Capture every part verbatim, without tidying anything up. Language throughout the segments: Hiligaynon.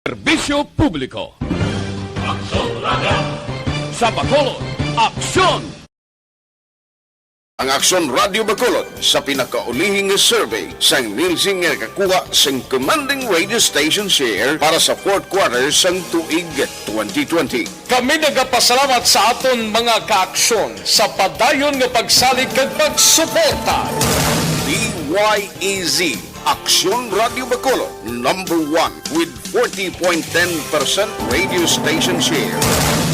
Serbisyo publiko. Aksyon Radio. Sa Bacolod, aksyon! Ang Aksyon Radio Bacolod sa pinakaulihing survey sang Nielsen nga nakakuha sang commanding radio station share para sa fourth quarter sang tuig twenty twenty. Kami nagapasalamat sa aton mga kaaksyon sa padayon nga pagsalig kag pagsuporta. D Y E Z, Aksyon Radio Bacolod, number one with forty point ten percent radio station share.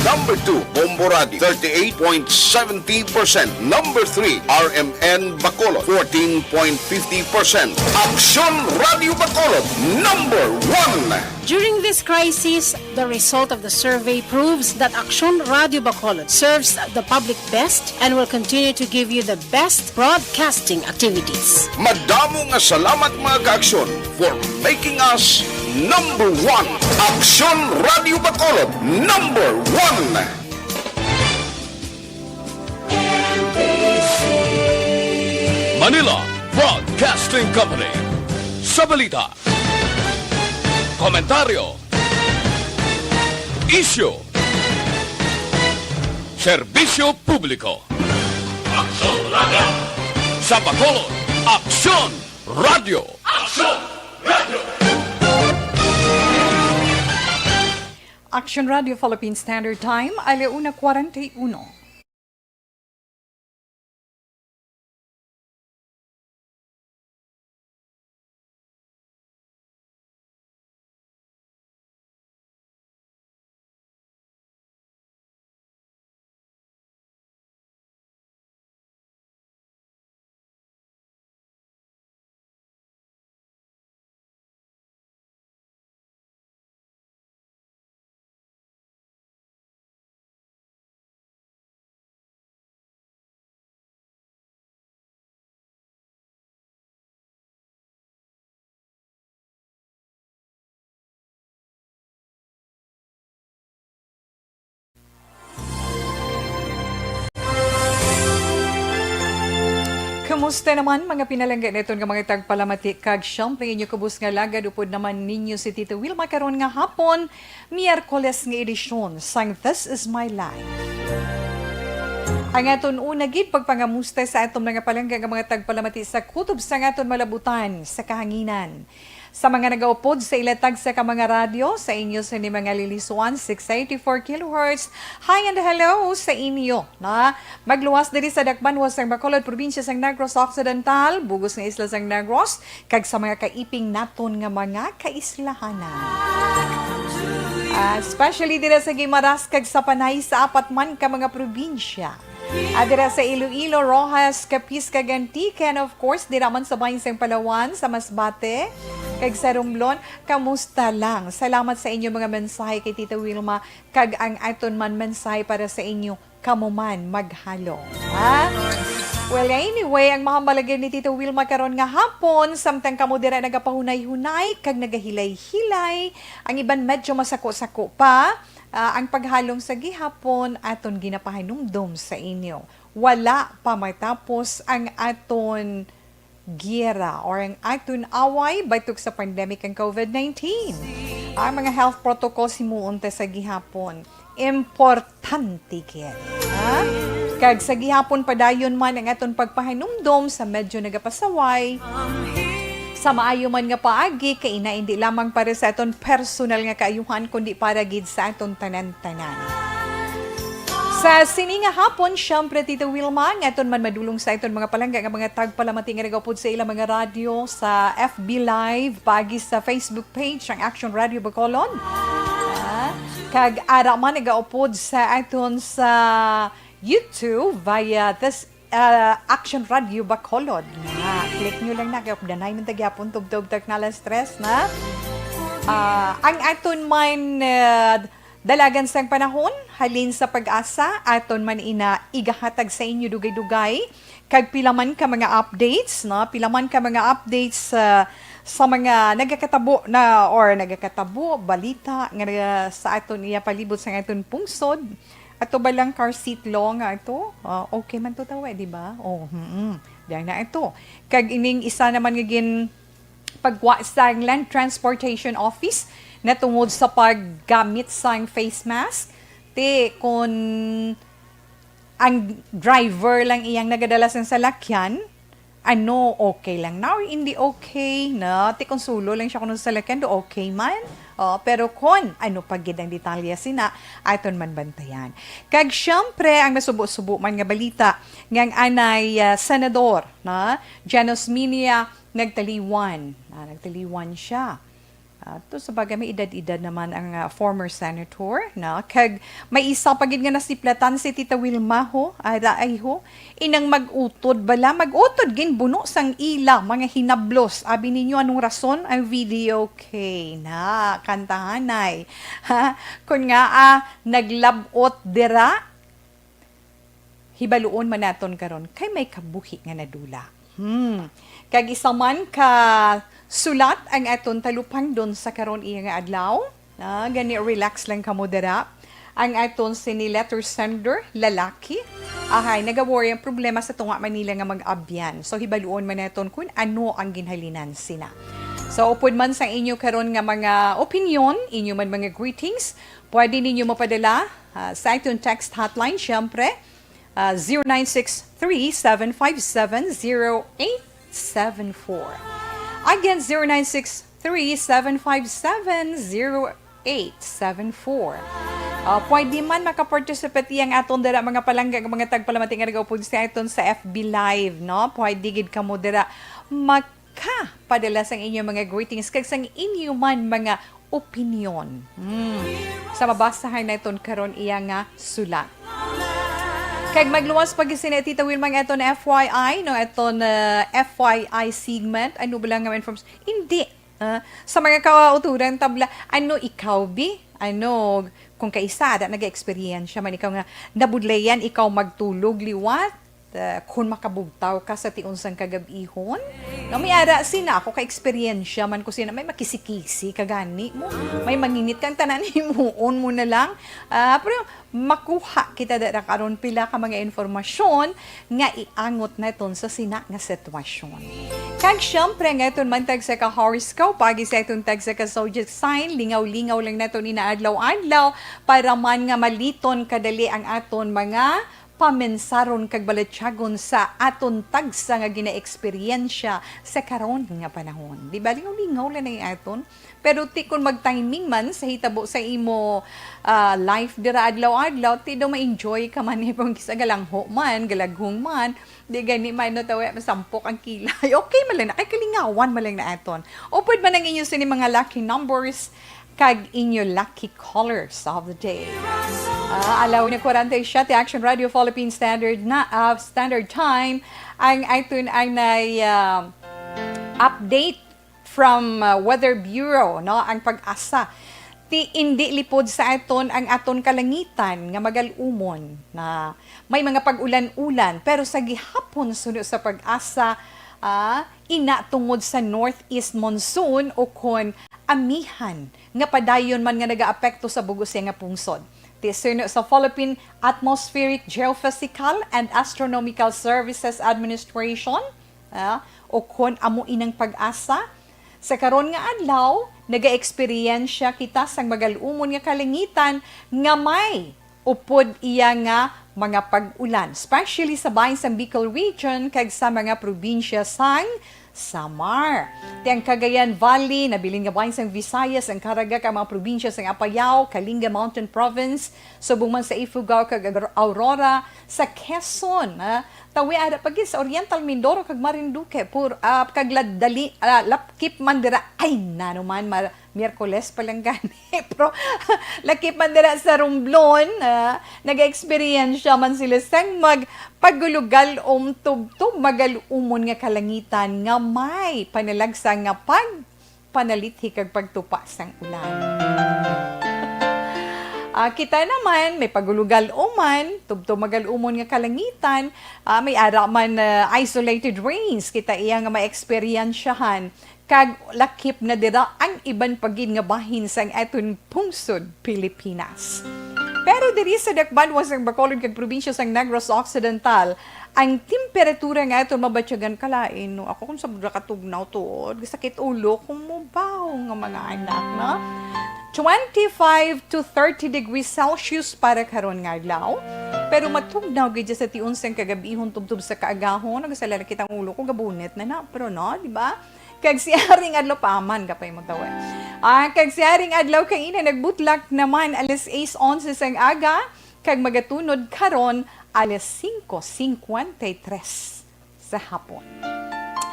Number two, Bombo Radio, thirty-eight point seventy percent. Number three, R M N Bacolod, fourteen point fifty percent. Aksyon Radio Bacolod, number one. During this crisis, the result of the survey proves that Aksyon Radio Bacolod serves the public best and will continue to give you the best broadcasting activities. Madamo nga salamat, mga kaaksyon, for making us number one. Aksyon Radio Bacolod, number one. Manila Broadcasting Company. Sa balita, komentaryo, isyu, serbisyo publiko. Aksyon Radio! Sa Bacolod, Aksyon Radio! Aksyon Radio! Action Radio Philippine Standard Time, ala una kwarenta y uno. Kumusta naman, mga pinalangga naton nga mga tagpalamati, kag siyempre inyo kubos nga lagad, upod naman ninyo si Tito Wilma karon nga hapon, Miyerkules nga edisyon sang This Is My Life. Ang aton una gid pagpangamusta sa aton mga palangga nga mga tagpalamati sa kutob sang aton malabutan sa kahanginan. Sa mga nagaupod sa ila tagsa ka mga radyo, sa inyo sini mga lilisuan, six eighty-four kilohertz. Hi and hello sa inyo, na magluwas diri sa dakbanuas sang Bacolod, probinsya sang Negros Occidental, bugos nga isla sang Negros, kag sa mga kaiping naton nga mga kaislahanan. Ah, especially dira sa Guimaras kag sa Panay, sa apat man ka mga probinsya. Ah, dira sa Iloilo, Roxas, Capiz, kag Antique, and of course, dira man sa bahin sang Palawan, sa Masbate, kag sa Romblon, kamusta lang? Salamat sa inyo mga mensahe kay Tita Wilma, kag ang aton man mensahe para sa inyo, kamo man maghalo. Ha? Well, anyway, ang mahambalagin ni Tita Wilma karon nga hapon, samtang kamo dira nagapahunay-hunay kag nagahilay-hilay, ang iban medyo masako-sako pa, ah, ang paghalong sa gihapon aton ginapahanumdom sa inyo. Wala pa matapos ang aton giyera or ang aton away batok sa pandemic ang COVID nineteen. Ang mga health protocols himuon ta sa gihapon. Importante gid, ha? Kag sa gihapon, padayon man ang aton pagpahanumdom sa medyo nagapasaway. Sa maayo man nga paagi, kay ina indi lamang para sa aton personal nga kaayuhan, kundi para gid sa aton tanan-tanan. Sa sini nga hapon, siyempre, Tita Wilma, nga aton man madulong sa aton mga palangga nga mga tagpalamati nga nagaupod sa ilang mga radyo sa F B Live, paagi sa Facebook page ang Action Radio Bacolod. Ah, kag ara man nagaupod sa aton sa YouTube via this, ah, Action Radio Bacolod. Na, click nyo lang na, kay updanay man ta gyapon, tubtob ta na alas tres na. Ah, ang aton man, ah, dalagan sang panahon, halin sa PAGASA, aton man ina igahatag sa inyo dugay-dugay. Kag pila man ka mga updates, no? Pila man ka mga updates, ah, sa mga nagakatabo na or nagakatabo, balita nga na-, sa aton iya palibot sa aton pungsod. Ato ba lang car seat law nga ato? Ah, okay man to tawa, di ba? Oh, hmm. Diyan na ito. Kag ining isa naman nga gin pagwa sang Land Transportation Office, na tungod sa paggamit sang face mask, ti kun ang driver lang iyang nagadala sang salakyan, ano, okay lang na or hindi okay na, ti kon sulo lang siya kuno sa salakyan, do okay man. Oh, pero kon ano pa gid ang detalye sina, aton man bantayan. Kag syempre, ang masubo-subo man nga balita, nga ang anay, ah, senador, na, Janos Minia, nagtaliwan. Ah, nagtaliwan siya. Ah, to sa bagay, may edad-edad naman ang, ah, former senator, na. Kag may isa pa gid nga nasiplatan si Tita Wilma, ho. Ara ay, ho. Inang mag-utod bala, mag-utod gin buno sang ila mga hinablos. Abi ninyo anong rason? Ang video kay na kantahanay. Ha? Kun nga, ah, naglabot dira, hibaluon man naton karon kay may kabuhi nga nadula. Hmm. Kag isa man ka sulat ang aton talupangdon sa karon iya nga adlaw. Ah, gani, relax lang kamo dira. Ang aton sini letter sender, lalaki. Ahay, nagawari ang problema sa tunga man nila nga mag-abyan. So, hibaluon man naton kung ano ang ginhalinan sina. So, upod man sa inyo karon nga mga opinion, inyo man mga greetings, pwede ninyo mapadala, ah, sa aton text hotline, syempre, ah, zero nine six three, seven five seven, zero eight seven four. Again, zero nine six three, seven five seven, zero eight seven four. Ah, pwede man makaparticipate iyang aton dira, mga palangga, mga tagpalamati nga nagaupod sa aton sa F B Live, no? Pwede gid kamo dira makapadala sang inyo mga greetings kag sang inyo man mga opinion. Hmm. Sa mabasahan naton karon iya nga sulat. Kag magluwas pa gid sini, Tita Wilma, nga aton F Y I, no, aton, uh, F Y I segment. Ano ba lang nga informs-, hindi. Ah, sa mga kauturan tabla, ano ikaw, bi? Ano, kung kaisa, ada naga-eksperyensya man ikaw nga nabudlayan ikaw magtulog liwat? Ah, kung makabugtaw ka sa tion sang kagab-ihon? No, may ara sina ako ka-eksperyensya man ko sina, may makisi-kisi ka gani mo, may manginit kang tanan himuon mo na lang. Ah, pero makuha kita dira karon pila ka mga informasyon nga iangot naton sa sina nga sitwasyon. Kag syempre, nga iton man tagsa ka horoscope, pagi sa iton tagsa ka zodiac sign, lingaw-lingaw lang naton ina adlaw-adlaw para man nga maliton kadali ang aton mga pamensaron kag balatyagon sa aton tagsa nga ginaeksperyensya sa karon nga panahon. Di ba, lingaw-lingaw lang na aton? Pero ti kon mag-timing man sa hitabo sa imo, ah, life dira adlaw-adlaw, ti daw ma-enjoy ka man, eh, kung kisa galangho man, galaghong man, di gani man, no, tawi, masampok ang kilay. Okay man lang na, kay kalingawan man lang na aton. Upod man ang inyo sini mga lucky numbers, kag inyo lucky colors of the day. Ah, alaw na kwarenta y siyete, Action Radio Philippine Standard na, ah, Standard Time, ang aton ang nay, ah, update from, uh, Weather Bureau, no, ang PAGASA. Ti indi lipod sa aton ang aton kalangitan nga magal-umon na may mga pag-ulan-ulan, pero sa gihapon suno sa PAGASA, ah, ina tungod sa northeast monsoon o kon amihan nga padayon man nga nagaapekto sa bug-os nga pungsod. Ti suno sa Philippine Atmospheric Geophysical and Astronomical Services Administration, ah, o kon amo inang PAGASA, sa karon nga adlaw, nagaeksperyensya kita sang magal-umon nga kalangitan nga may upod iya nga mga pag-ulan, especially sa bahin sang Bicol Region kag sa mga probinsya sang Samar. Ti ang Cagayan Valley, nabilin nga bahin sang Visayas, ang Caraga kag mga probinsya sang Apayao, Kalinga Mountain Province, subong man sa Ifugao kag Aur-, Aurora, sa Quezon, ah, Tawi ada pa gid sa Oriental Mindoro kag Marinduque, pur-, ah, kag ladali, ah, lakip man dira. Ay, nano man, mar-, Miyerkules pa lang gani. Pero lakip man dira sa Romblon, ah, nag-eksperyensya man sila sang mag-, pagulugal-om tubtob magal-umon nga kalangitan nga may panalagsa nga pag- panalithi kag pagtupa sang ulan. Ah, kita naman, may pagulugal-uman, tubtob magal-umon nga kalangitan, ah, may ara man, ah, isolated rains, kita iya nga maeksperyensyahan, kag lakip na dira ang iban pa gid nga bahin sang aton pungsod, Pilipinas. Pero Diri sa dakbanan sang Bacolod kag probinsya sang Negros Occidental, ang temperatura nga aton mabatyagan kalain, no? Ako kung sa katugnaw tuod, sakit ulo kung mubaw nga mga anak, no? Twenty-five to thirty degrees Celsius para karon nga adlaw. Pero matugnaw gid sa tion sang kagabihon tubtob sa kaagahon, nagsalala kitang ulo ko, gabunit na na, pero no, di ba? Kag si Haring Adlaw pa man, kapay mo tawa. Ah, kag si Haring Adlaw kaina nagbutlak naman alas sais onse sang aga, kag magatunod karon alas singko singkwenta y tres sa hapon.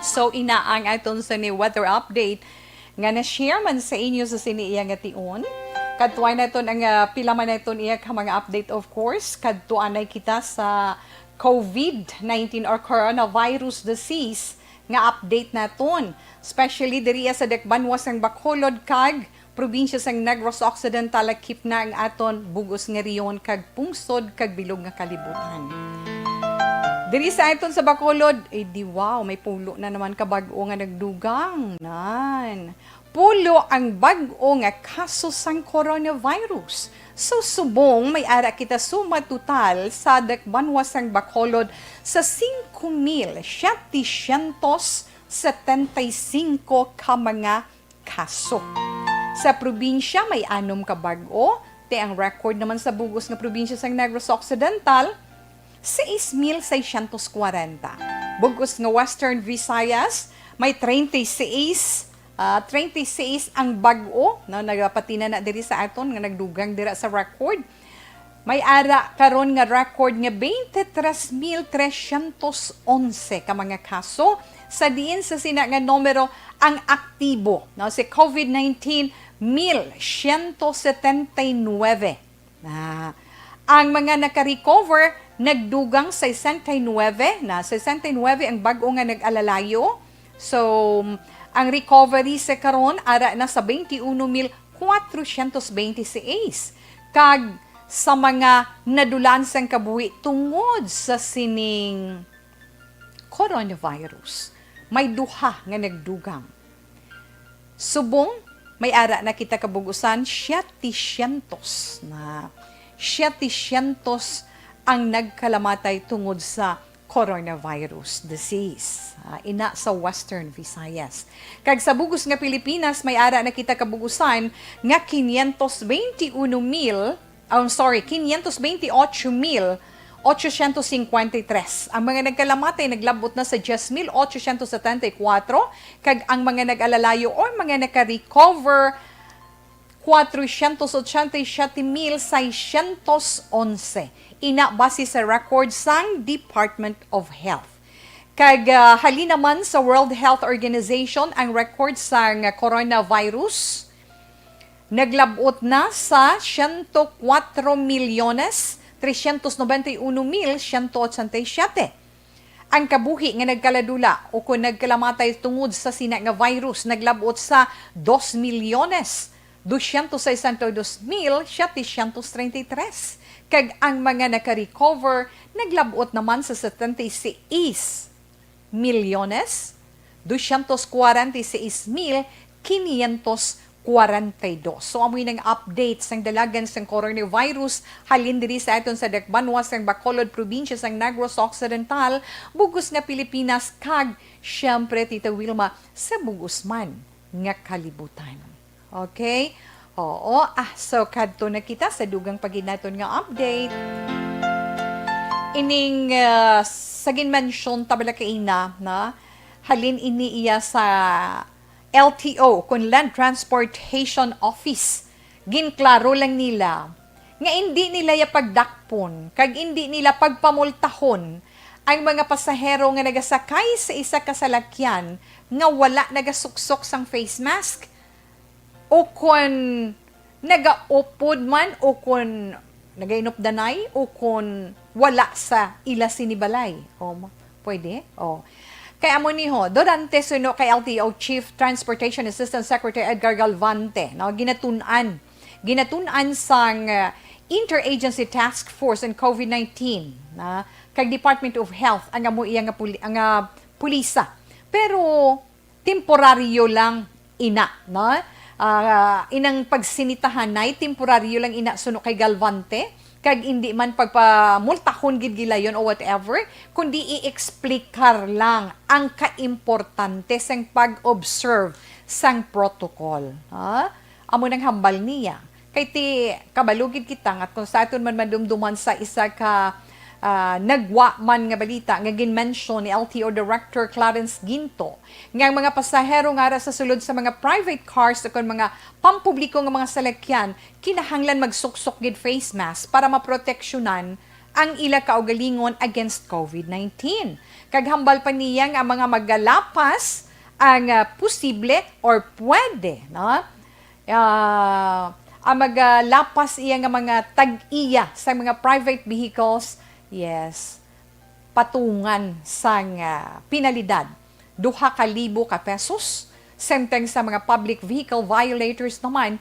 So, ina ang aton sa ni weather update nga na-share man sa inyo sa sini iya nga tion. Kadtuan naton ang, ah, pila man naton iya ka mga update, of course. Kadtuan na kita sa COVID nineteen or coronavirus disease nga update naton, especially diriya sa dakbanwa sang Bacolod kag probinsya sang Negros Occidental, lakip na ang aton bugos nga rehiyon kag pungsod kag bilog nga kalibutan. Diri sa aton sa Bacolod, eh di wow, may pulo na naman ka bag-o nga nagdugang. Nan. Pulo ang bag-o nga kaso sang coronavirus. So, subong may ara kita suma total sa dakbanwa sang Bacolod sa singko mil siyete siyento setenta y singko ka mga kaso. Sa probinsya, may anom ka bag-o, te ang record naman sa bugos nga probinsya sang Negros Occidental, sais mil seiscientos kwarenta. Bugos nga Western Visayas, may treinta y seis, ah, treinta y seis ang bag-o, no, nagapati na na diri sa aton nga nagdugang dira sa record. May ara karon nga record nga twenty-three mil trescientos onse ka mga kaso, sa diin sa sina nga numero ang aktibo, no, si COVID nineteen, mil siyento setenta y nuebe. Na ang mga naka-recover nagdugang sesenta y nuebe, na sesenta y nuebe ang bag-o nga nag-alalayo. So, ang recovery sa karon ara na sa twenty-one mil cuatrocientos veintiséis, kag sa mga nadulan sang kabuhi tungod sa sining coronavirus, may duha nga nagdugang. Subong, may ara na kita kabugusan, siyete siyento na, siyete siyento ang nagkalamatay tungod sa coronavirus disease, ah, ina sa Western Visayas. Kag sa bugos nga Pilipinas, may ara na kita kabugusan nga quinientos veintiuno mil, oh, sorry, quinientos veintiocho mil ochocientos cincuenta y tres. Ang mga nagkalamatay naglabot na sa diez mil ochocientos setenta y cuatro, kag ang mga nag-alalayo or mga naka-recover, cuatrocientos ochenta y siete mil seiscientos onse. Ina base sa record sang Department of Health. Kag, ah, halin naman sa World Health Organization ang record sang coronavirus. Naglabot na sa siyento kuwatro milyones tresyentos nobenta y uno mil siyento otsenta y siyete. Ang kabuhi nga nagkaladula o kon nagkalamatay tungod sa sina nga virus naglabot sa dos milyones dosyentos sesenta y dos mil setecientos treinta y tres, kag ang mga naka-recover naglabot naman sa setenta y seis milyones dosyentos kwarenta y seis mil quinientos kwarenta y dos. So, amoy nang update sang dalagan sang coronavirus halin diri sa aton sa dakbanwa sang Bacolod, probinsya sang Negros Occidental, bugos nga Pilipinas, kag, siyempre, Tita Wilma, sa bugos man nga kalibutan. Okay? Oo, ah, so kadto na kita sa dugang pa gid naton nga update. Ining, ah, sa ginmensyon ta bala kaina, na, halin ini iya sa L T O, kon Land Transportation Office. Ginklaro lang nila nga indi nila ya pagdakpon kag indi nila pagpamultahon ang mga pasahero nga nagasakay sa isa ka salakyan nga wala nagasuksok sang face mask, o kon nagaupod man, o kon nagainupdanay, o kon wala sa ila sini balay. O, ma-, pwede? O. Kay amo ni ho, durante suno kay L T O Chief Transportation Assistant Secretary Edgar Galvante, no, ginatun-an, ginatun-an sang, uh, Interagency Task Force on COVID nineteen, na, kag Department of Health ang amo iya nga puli-, nga pulisa. Pero temporaryo lang ina, no? Ah, inang pagsinitahanay, temporaryo lang ina suno kay Galvante, kag indi man pagpamultahon gid gilayon o whatever, kundi i-explicar lang ang kaimportante sang pag-observe sang protocol. Ha? Amo nang hambal niya. Kay ti, kabalo gid kita nga kung sa aton man madumduman sa isa ka, ah, nagwa man nga balita nga gin-mention ni L T O Director Clarence Ginto, nga ang mga pasahero nga ara sa sulod sa mga private cars o kon mga pampubliko nga mga salakyan kinahanglan magsuksok gid face mask para maproteksyonan ang ila kaugalingon against COVID nineteen. Kag hambal pa niya nga ang mga magalapas ang, ah, posible or pwede, no? Ah, ang magalapas iya nga mga tag-iya sa mga private vehicles, yes, patungan sang, ah, penalidad, duha ka libo ka pesos, samtang sa mga public vehicle violators naman,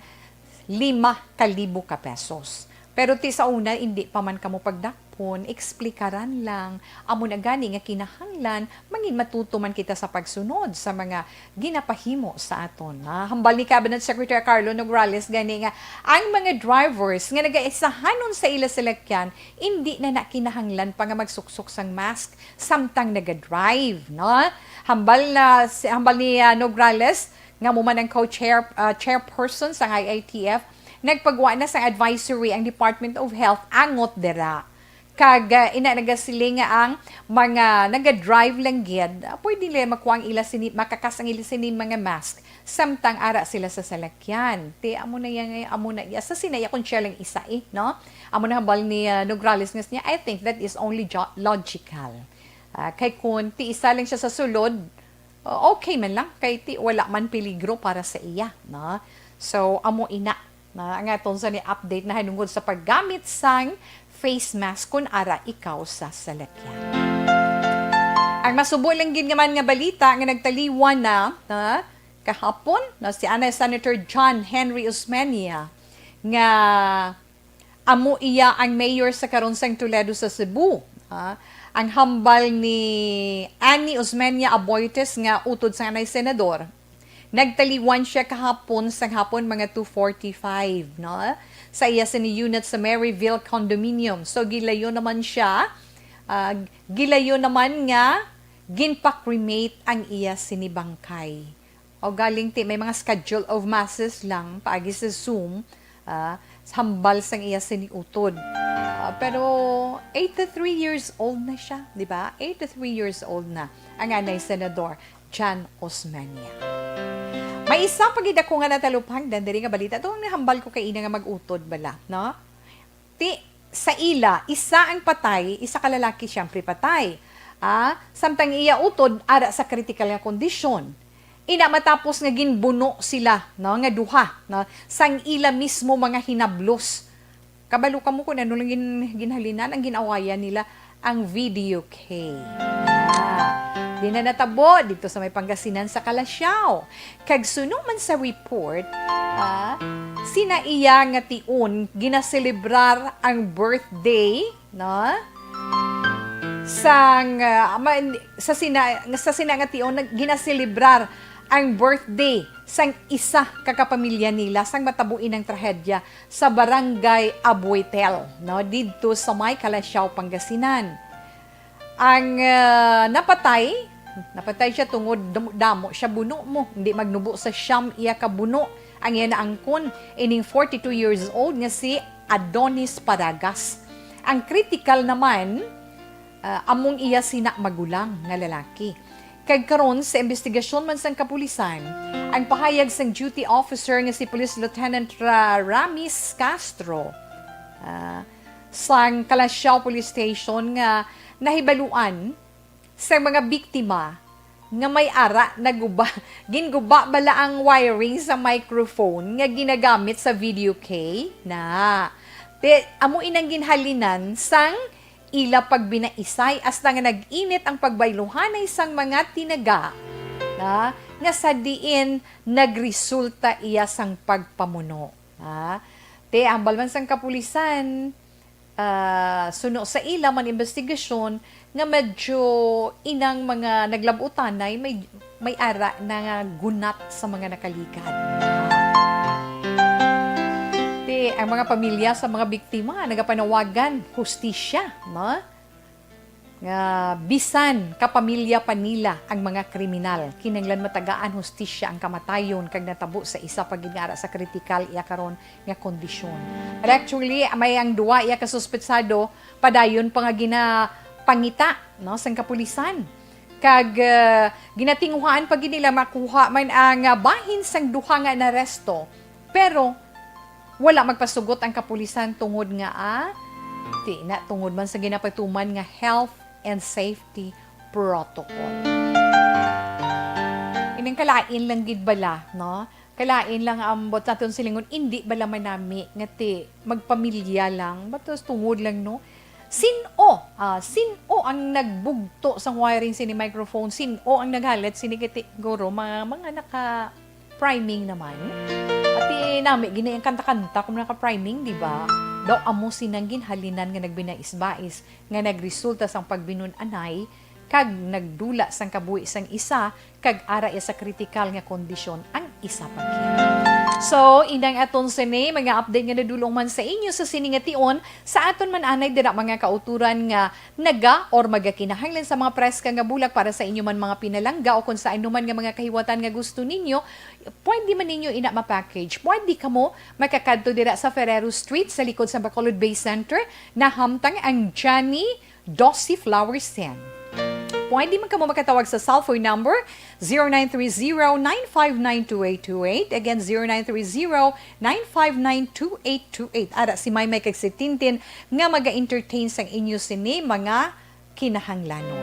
lima ka libo ka pesos. Pero ti sa una, indi pa man kamo pagdakpon, eksplikaran lang. Amo na gani nga kinahanglan, mangin matuto man kita sa pagsunod sa mga ginapahimo sa aton. Ah, hambal ni Cabinet Secretary Carlo Nograles gani nga ang mga drivers nga nagaisahanon sa ila salakyan, indi na na kinahanglan pa nga magsuksok sang mask samtang naga-drive, no? Hambal na, si, hambal ni, ah, Nograles, nga amo man ang co-chair, ah, chairperson sang I I T F, nagpagwa na sang advisory ang Department of Health angot dira. Kag, ah, ina nagasiling nga ang mga naga-drive lang gid, ah, pwede nila makuha ang ila sini, makakas ang ila sini mga mask samtang ara sila sa salakyan. Ti amo na iya, amo na iya. Sa sinaya kung siya lang isa eh, no? Amo na hambal ni, ah, Nograles nga niya, I think that is only jo-, logical. Ah, kay kun ti isa lang siya sa sulod, o-, okay man lang, kay ti wala man peligro para sa iya, no? So, amo ina, na ang aton sa ni update nahanungod sa paggamit sang face mask kun ara ikaw sa salakyan. Ang masubo lang gid naman nga balita nga nagtaliwan na, na kahapon, na si anay Senator John Henry Osmeña nga amo iya ang mayor sa karon sang Toledo sa Cebu. Ah, ang hambal ni Annie Osmeña Aboites nga utod sa anay senador, nagtaliwan siya kahapon sang hapon mga two forty-five, no? Sa iya sini unit sa Maryville Condominium. So, gilayo naman siya, ah, gilayo naman nga ginpa-cremate ang iya sini bangkay. O galing ti may mga schedule of masses lang paagi sa Zoom, ah, hambal sang iya sini utod. Ah, pero eighty-three years old na siya, di ba? Eighty-three years old na ang anay senador John Osmeña. May isa pa gid ako nga natalupangdan diri nga balita. Ito ang nahambal ko kay ina nga mag-utod bala, no? Ti, sa ila, isa ang patay, isa ka lalaki, siyempre patay. Ah, samtang iya utod, ara sa kritikal nga kondisyon. Ina matapos nga ginbuno sila, no, nga duha, no, sang ila mismo mga hinablos. Kabalo kamo kung ano lang gin-, ginhalinan ang ginawayan nila, ang video K. Ah, di na natabo dito sa may Pangasinan sa Calasiao. Kag suno man sa report, ah, sina iya nga tion ginaselebrar ang birthday, no? Sang, ah, ma-, sa sina, sa sina nga tion nag-, ginaselebrar ang birthday sang isa ka kapamilya nila sang matabo inang trahedya sa Barangay Abuetel, no, didto sa may Calasiao, Pangasinan. Ang, ah, napatay, napatay siya tungod damo, damo siya buno mo. Hindi magnubo sa siyam iya ka buno ang iya naangkon, ining forty-two years old nga si Adonis Paragas. Ang kritikal naman, ah, among iya sina magulang nga lalaki. Kag karon, sa imbestigasyon man sang kapulisan, ang pahayag sang duty officer nga si Police Lieutenant Ra-, Ramis Castro, ah, sang Calasiao Police Station nga nahibaluan sa mga biktima nga may ara naguba, ginguba bala ang wiring sa microphone nga ginagamit sa video K na. Ti, amo inang ginhalinan sang ila pagbinaisay, hasta nga nag-init ang pagbayluhanay sang mga tinaga, na, nga sa diin nagresulta iya sang pagpamuno. Ha? Ti, hambal man sang kapulisan, ah, suno sa ila man imbestigasyon, nga medyo inang mga naglab-utanay may, may ara na nga gunat sa mga nakaligad. Ti, Ang mga pamilya sa mga biktima nagapanawagan hustisya, no? Nga bisan kapamilya pa nila ang mga kriminal, kinahanglan matagaan hustisya ang kamatayon kag natabo sa isa pa gid nga ara sa kritikal iya karon nga kondisyon. But actually, may ang duwa iya ka suspetsado padayon pa nga ginapangita, no, sang kapulisan. Kag, ah, ginatinguhaan pa gid nila makuha man ang, ah, bahin sang duha nga naresto. Pero wala magpasugot ang kapulisan tungod nga, ah, ti na tungod man sa ginapatuman nga health and safety protocol. Ining kalain lang gid bala, no? Kalain lang ang ambot naton silingon, indi bala manami nga ti magpamilya lang, batos tungod lang, no? Sin-o, ah, sin-o ang nagbugto sang wiring sini microphone? Sin-o ang naghalat sini? Kay ti-, guro, mga, mga naka-priming naman. Ati nami, gini ang kanta-kanta kung naka-priming, di ba? Daw amo sinang ginhalinan nga nagbinais-bais, nga nagresulta sang pagbinun-anay, kag nagdula sang kabuhi sang isa, kag ara iya sa kritikal nga kondisyon ang isa pa gid. So, indang aton sini, mga update nga nadulong man sa inyo sa sini nga tion, sa aton man anay dira mga kauturan nga naga or magakinahanglan sa mga preska nga bulak para sa inyo man mga pinalangga o kung sa anuman nga mga kahiwatan nga gusto ninyo, pwede man ninyo ina ma-package. Pwede kamo makakadto dira sa Ferrero Street sa likod sa Bacolod Bay Center, nahamtang ang Johnny Dossie Flower Stand. Pwede man kamo makatawag sa cellphone number zero nine three zero, nine five nine, two eight two eight. Again, zero nine three zero, nine five nine, two eight two eight. Ara si Maymay kag si Tintin nga maga-entertain sang inyo sini mga kinahanglanon.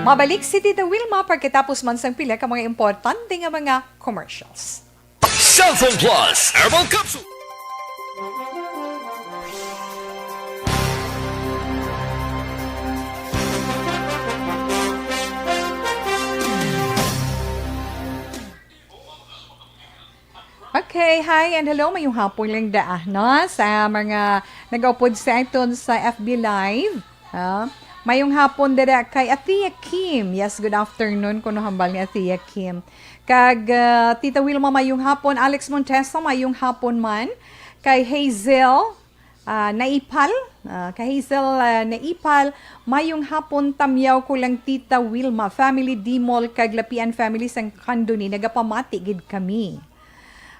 Mabalik si Tita Wilma pagkatapos man sang pila ka mga importante nga mga commercials. Cellphone Plus Herbal Capsule. Okay, hi and hello. Mayong hapon lang da, no? Sa mga nag-upod sa aton sa F B Live. Ah, mayong hapon dira kay Athea Kim. Yes, good afternoon kuno hambal ni Athea Kim. Kag, ah, Tita Wilma, mayong hapon. Alex Montesa, mayong hapon man. Kay Hazel, ah, Naipal, ah, kay Hazel, ah, Naipal, mayong hapon, tamyaw ko lang Tita Wilma, family Dimol, kag Lapian family sang Candoni, nagapamati gid kami.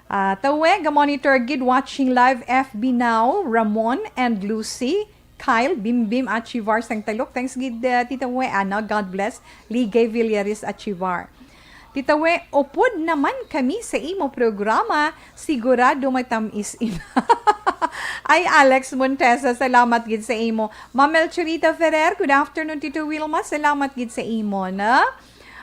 Ah, tawe, ga-monitor gid, watching live F B now, Ramon and Lucy, Kyle, Bimbim Achivar sang Talok. Thanks gid, ah, Tita We, ano, God bless. Ligay Villaris Achivar. Tita We, upod naman kami sa imo programa. Sigurado matamis ina. Ay, Alex Montesa, salamat gid sa imo. Ma'am Melchorita Ferrer, good afternoon, Tito Wilma. Salamat gid sa imo, na?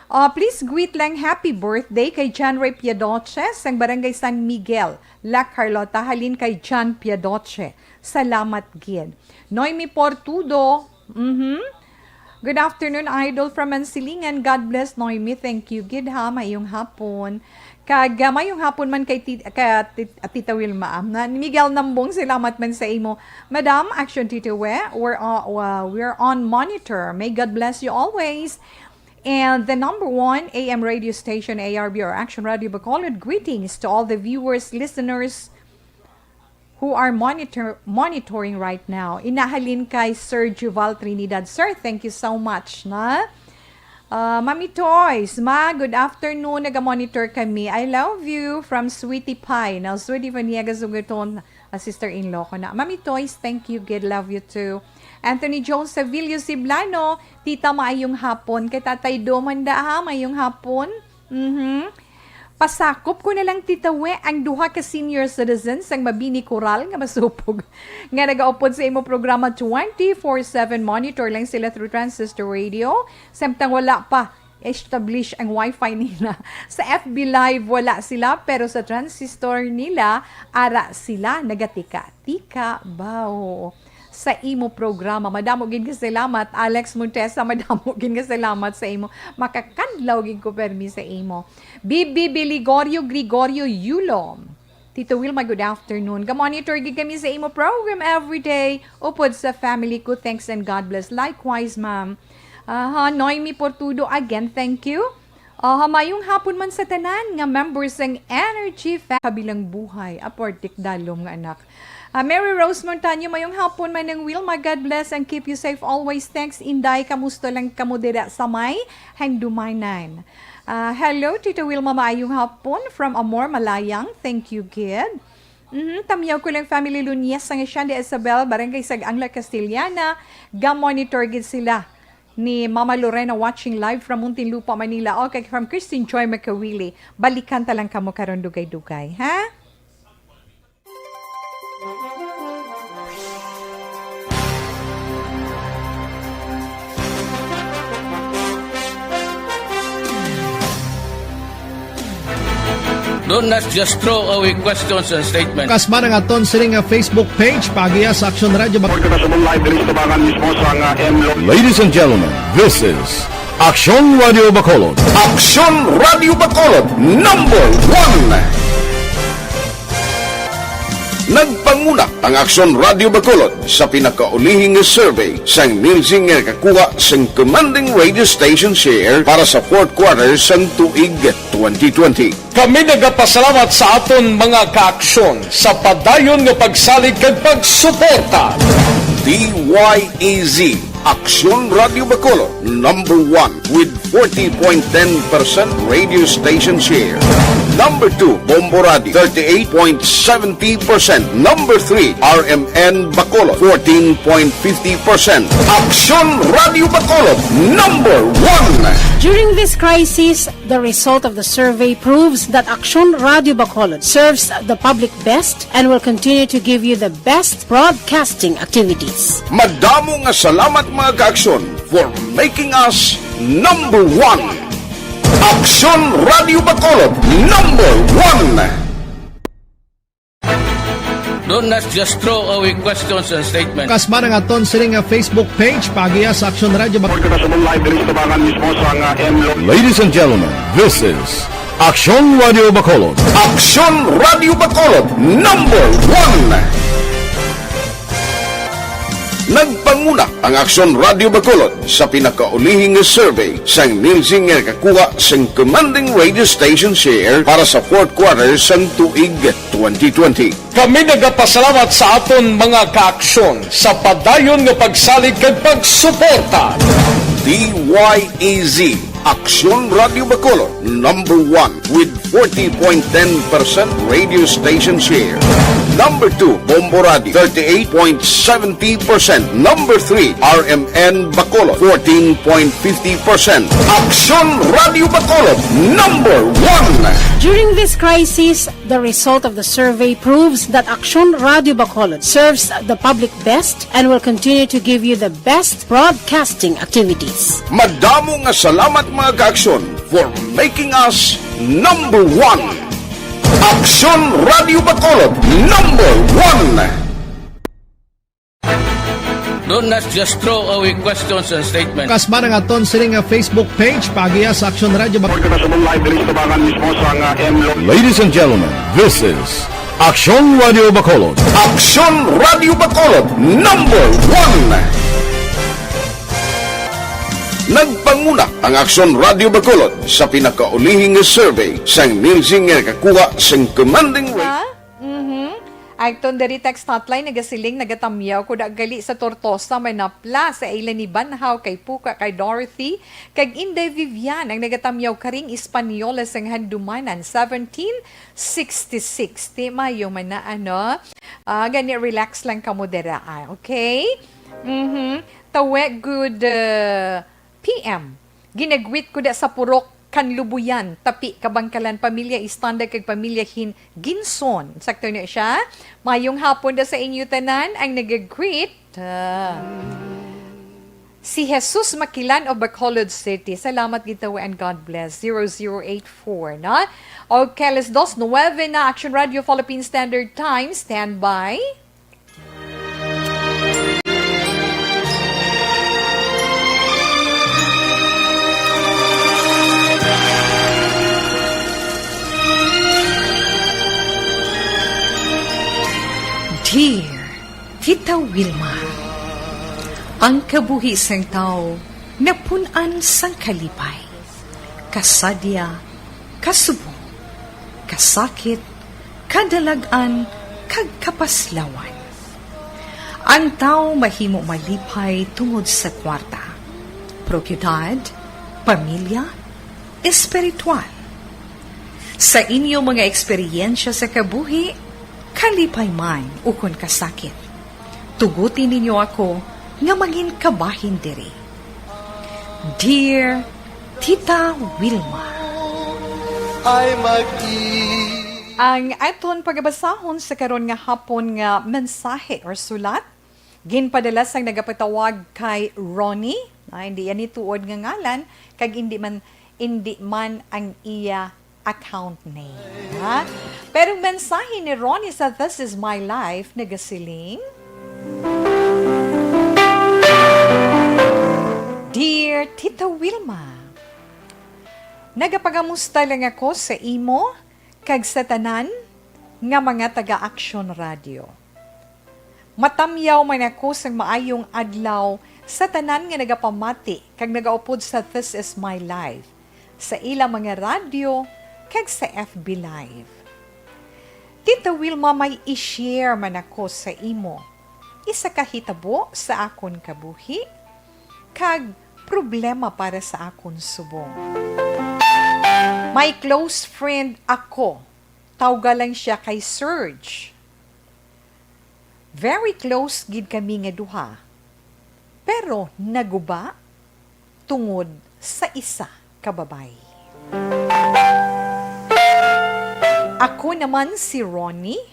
Ah, please greet lang happy birthday kay John Ray Piadoche sang Barangay San Miguel, La Carlota, halin kay John Piadoche. Salamat gid. Noemi Portudo, mhm. Good afternoon, idol from Mansilingan. God bless, Noemi. Thank you gid, ha. Mayong hapon. Kag, ah, mayong hapon man kay ti-, ka, ti-, Tita Wilma, ah, na, ni Miguel Nambong, salamat man sa imo. Madam, Action Tita We, we're, uh, uh, we're on monitor. May God bless you always. And the number one A M radio station, A R B or Action Radio Bacolod, greetings to all the viewers, listeners, who are monitor-, monitoring right now. Inahalin kay Sir Juval Trinidad. Sir, thank you so much, na? Ah, Mami Toys, ma, good afternoon. Naga-monitor kami. I love you from Sweetie Pie. Now, Sweetie Pie, niya gasuguton, ah, sister-in-law ko na. Mami Toys, thank you. Good, love you too. Anthony Jones Sevillo Siblano, Tita, maayong hapon. Kay Tatay Do man da, ha, maayong hapon. Mhm. Pasakop ko na lang, Tita We, ang duha ka senior citizens sang Mabini Coral nga masupog nga nagaupod sa imo programa twenty-four seven. Monitor lang sila through transistor radio. Samtang wala pa establish ang wifi nila. Sa F B Live, wala sila, pero sa transistor nila, ara sila, nagatika-tika, bao. Sa imo programa. Madamo gid nga salamat, Alex Montesa. Madamo gid nga salamat sa imo. Makakadlaw gid ko permi sa imo. Bibi Biligorio Gregorio Yulo. Tito Wilma, good afternoon. Ga-monitor gid kami sa imo program every day. Upod sa family ko, thanks and God bless. Likewise, ma'am. Aha, Noemi Portudo, again, thank you. Aha, mayong hapon man sa tanan nga members sang Energy Fa-, kabilang buhay. Aportik dalom nga anak. Ah, Mary Rose Montaño, mayong hapon, Manang Wilma. God bless and keep you safe always. Thanks, Inday. Kamusta lang kamo dira sa may Handumanan? Ah, hello, Tita Wilma. Maayong hapon from Amor, Malayang. Thank you, kid. Mhm, tamyaw ko lang family Lunyesa nga siya, Isabel, Barangay Sag-ang, La Castellana. Ga-monitor gid sila ni Mama Lorena, watching live from Muntinlupa, Manila. Okay, from Christine Joy Makawili. Balikan ta lang kamo karon dugay-dugay, ha? Don't, let's just throw away questions and statements. Kasma ang aton sini nga Facebook page, paagiha sa Aksyon Radio Bac- Pagkakasabong live diri sa tabangan mismo sa nga M Lo- Ladies and gentlemen, this is Aksyon Radio Bacolod. Aksyon Radio Bacolod, number one. Nagpanguna ang Aksyon Radio Bacolod sa pinakaulihi nga survey sang Nielsen nga nakakuha sang commanding radio station share para sa fourth quarter sang tuig twenty twenty. Kami nagapasalamat sa aton mga kaaksyon sa padayon nga pagsalig kag pagsuporta. D Y E Z, Aksyon Radio Bacolod, number one with forty point ten percent radio station share. Number two, Bombo Radio, thirty-eight point seventy percent. Number three, R M N Bacolod, fourteen point fifty percent. Aksyon Radio Bacolod, number one. During this crisis, the result of the survey proves that Aksyon Radio Bacolod serves the public best and will continue to give you the best broadcasting activities. Madamo nga salamat, mga kaaksyon, for making us number one. Aksyon Radio Bacolod, number one. Don't, let's just throw away questions and statements. Kasma ang aton sini nga Facebook page, paagiha sa Aksyon Radio Bac- Pagkakasabong live diri sa tabangan mismo sa nga M Lo- Ladies and gentlemen, this is Aksyon Radio Bacolod. Aksyon Radio Bacolod, number one. Nagpanguna ang Aksyon Radio Bacolod sa pinakaulihi nga survey sang Nielsen nga nakakuha sang commanding radio station share para sa fourth quarter sang tuig twenty twenty. Kami nagapasalamat sa aton mga kaaksyon sa padayon nga pagsalig kag pagsuporta. D Y E Z, Aksyon Radio Bacolod, number one with forty point ten percent radio station share. Number two, Bombo Radio, thirty-eight point seventy percent. Number three, R M N Bacolod, fourteen point fifty percent. Aksyon Radio Bacolod, number one. During this crisis, the result of the survey proves that Aksyon Radio Bacolod serves the public best and will continue to give you the best broadcasting activities. Madamo nga salamat, mga kaaksyon, for making us number one. Aksyon Radio Bacolod, number one. Don't, let's just throw away questions and statements. Kasma ang aton sini nga Facebook page, paagiha sa Aksyon Radio Bac- Pagkakasabong live diri sa tabangan mismo sa nga M Lo- Ladies and gentlemen, this is Aksyon Radio Bacolod. Aksyon Radio Bacolod, number one. Nagpanguna ang Aksyon Radio Bacolod sa pinakaulihi nga survey sang Nielsen nga nakakuha sang commanding rate. Ha? Mhm. Agton diri text hotline, nagasiling, nagatamyaw ko da gali sa Tortosa, Manapla, sa ila ni Banhaw, kay Puka, kay Dorothy, kag Inday Vivian, ang nagatamyaw karing Española sang Handumanan, seventeen sixty-six. Ti, mayo man na, ano? Ah, gani, relax lang kamo dira, ah, okay? Mhm. Tawe, good, uh, P M. Ginagwit ko da sa purok Kanlubuyan, Tapi, Kabangkalan, pamilya Estanda kag pamilya Hin-, Ginson. Sakto na siya. Mayong hapon da sa inyo tanan ang nag-greet. Ah. Si Jesus Makilan of Bacolod City. Salamat gid tawo and God bless. Zero zero eight four, no? Okay, alas dos nuwebe na, Action Radio Philippine Standard Time. Standby. Dear Tita Wilma, ang kabuhi sang tawo napun-an sang kalipay. Kasadya, kasubong, kasakit, kadalag-an, kag kapaslawan. Ang tawo mahimo malipay tungod sa kwarta, propiedad, pamilya, espiritual. Sa inyo mga eksperyensya sa kabuhi, kalipay man ukon kasakit, tuguti ninyo ako nga mangin kabahin diri. Dear Tita Wilma. Ay mag-i- Ang aton pagabasahon sa karon nga hapon nga mensahe or sulat, ginpadala sang nagapatawag kay Ronnie, na hindi yan ituod nga ngalan, kag hindi man, hindi man ang iya account name, ha? Pero ang mensahe ni Ronnie sa This Is My Life nagasiling, Dear Tita Wilma, nagapagamusta lang ako sa imo kag sa tanan nga mga taga-Aksyon Radio. Matamyaw man ako sang maayong adlaw sa tanan nga nagapamati kag nagaupod sa This Is My Life, sa ila mga radyo, kag sa F B Live. Tita Wilma, may i-share man ako sa imo. Isa ka hitabo sa akon kabuhi, kag problema para sa akon subong. May close friend ako. Tawga lang siya kay Serge. Very close gid kami nga duha, pero naguba tungod sa isa ka babayi. Ako naman si Ronnie,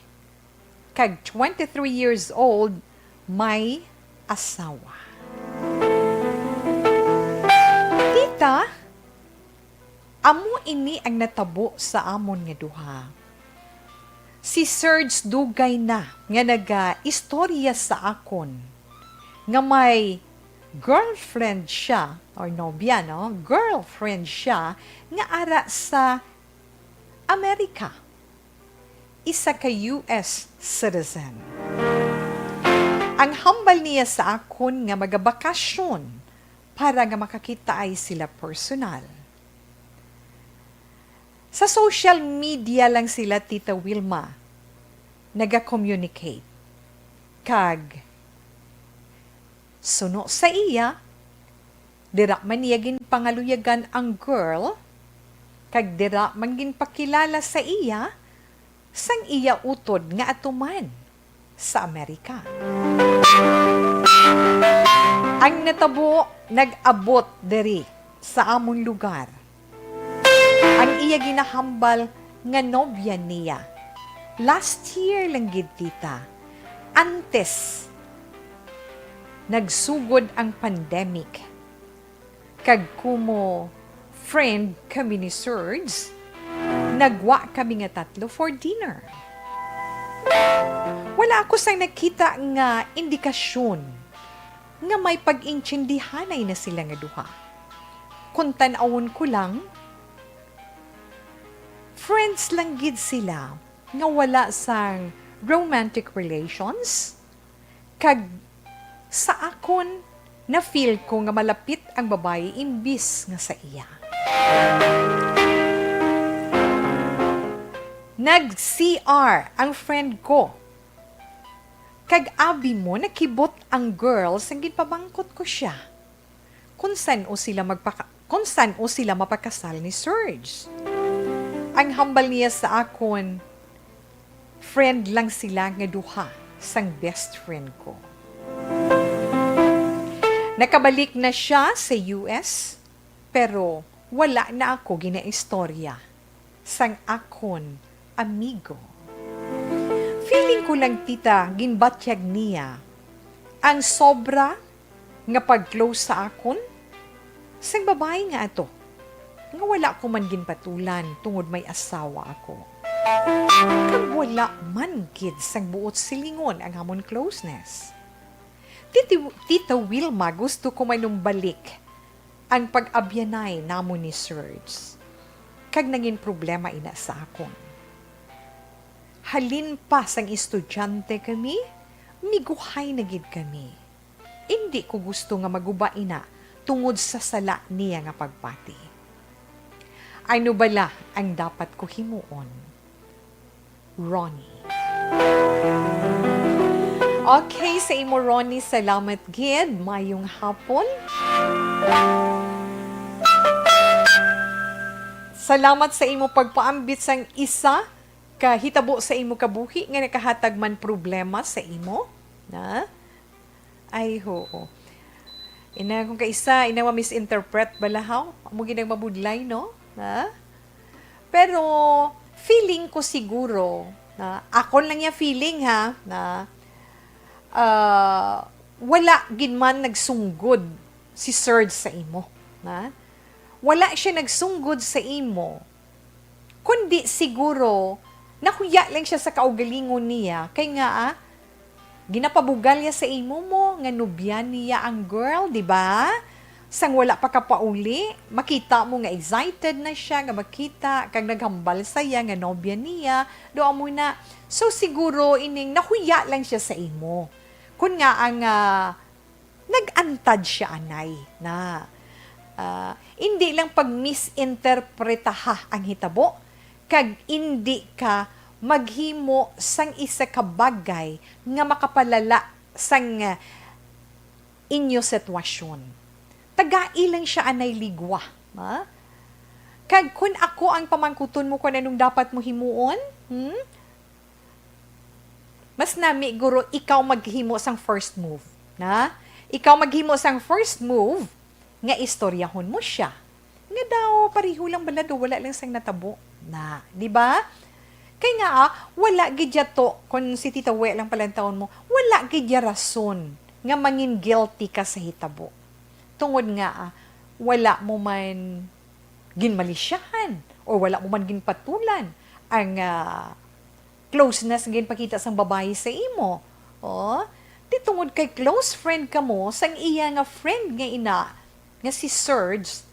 kag twenty-three years old, may asawa. Tita, amo ini ang natabo sa amon nga duha. Si Serge dugay na nga nagaistorya sa akon nga may girlfriend siya, or nobya, no? Girlfriend siya nga ara sa Amerika. Isa ka U S citizen. Ang hambal niya sa akon nga magabakasyon para nga makakitaay sila personal. Sa social media lang sila, Tita Wilma, naga-communicate. Kag suno sa iya, dira man niya ginpangaluyagan ang girl, kag dira man ginpakilala sa iya sang iya utod nga atuman sa Amerika. Ang natabo nag-abot diri sa amon lugar. Ang iya ginahambal nga nobya niya. Last year lang gid, tita. Antes, nagsugod ang pandemic. Kag kumo friend kami ni Serge, nagwa kami nga tatlo for dinner. Wala ako sang nakita nga indikasyon nga may pag-intindihanay na sila nga duha. Kung tan-awon ko lang, friends lang gid sila nga wala sang romantic relations, kag sa akon, na-feel ko nga malapit ang babayi imbis nga sa iya. Nag-C R ang friend ko. Kag abi mo, nakibot ang girl sang ginpamangkot ko siya kung san-o sila magpaka-, kung san-o sila mapakasal ni Serge. Ang hambal niya sa akon, friend lang sila nga duha sang best friend ko. Nakabalik na siya sa U S, pero wala na ako ginaistorya sang akon amigo. Feeling ko lang, tita, ginbatyag niya ang sobra nga pag-close sa akon sang babayi nga ato, nga wala ko man ginpatulan tungod may asawa ako. Kag wala man gid sang buot silingon ang amon closeness. Titi-, Tita Wilma, gusto ko manumbalik ang pag-abyanay namon ni Serge, kag nangin problema ina sa akon. Halin pa sang estudyante kami, miguhay na gid kami. Indi ko gusto nga maguba ina tungod sa sala niya nga pagpati. Ano bala ang dapat ko himuon? Ronnie. Okay, sa imo, Ronnie, salamat gid. Mayong hapon. Salamat sa imo pagpaambit sang isa ka hitabo sa imo kabuhi nga nakahatag man problema sa imo. Na? Ay, oo. Ina, kung kaisa, ina, ma-misinterpret bala, haw? Amo gid ang mabudlay, no? Ha? Pero, feeling ko siguro, na, akon lang ya feeling, ha, na, ah, wala gid man nagsunggod si Serge sa imo, na? Wala siya nagsunggod sa imo, kundi siguro nahuya lang siya sa kaugalingon niya, kay nga, ah, ginapabugal niya sa imo mo nga nobya niya ang girl, di ba? Sang wala pa ka pauli, makita mo nga excited na siya nga makita, kag naghambal sa iya nga nobya niya, do amo na. So, siguro ining nahuya lang siya sa imo. Kun nga ang, ah, nag-antad siya anay na, ah, indi lang pag-misinterpretaha ang hitabo, kag indi ka maghimo sang isa ka bagay nga makapalala sang, ah, inyo sitwasyon. Tagai lang siya anay ligwa, ha? Kag kun ako ang pamangkuton mo kung anong dapat mo himuon, hmm? Mas nami guro ikaw maghimo sang first move, na? Ikaw maghimo sang first move nga istoryahon mo siya. Nga daw, pareho lang bala do, wala lang sang natabo. Na, di ba? Kay nga, ah, wala gid ya to, kung si Tita We lang palantawon mo, wala gid ya rason nga mangin guilty ka sa hitabo. Tungod nga, ah, wala mo man ginmalisyahan or wala mo man ginpatulan ang, ah, closeness nga ginpakita sang babayi sa imo. Oh, di tungod kay close friend kamo sang iya nga friend nga ina, nga si Serge,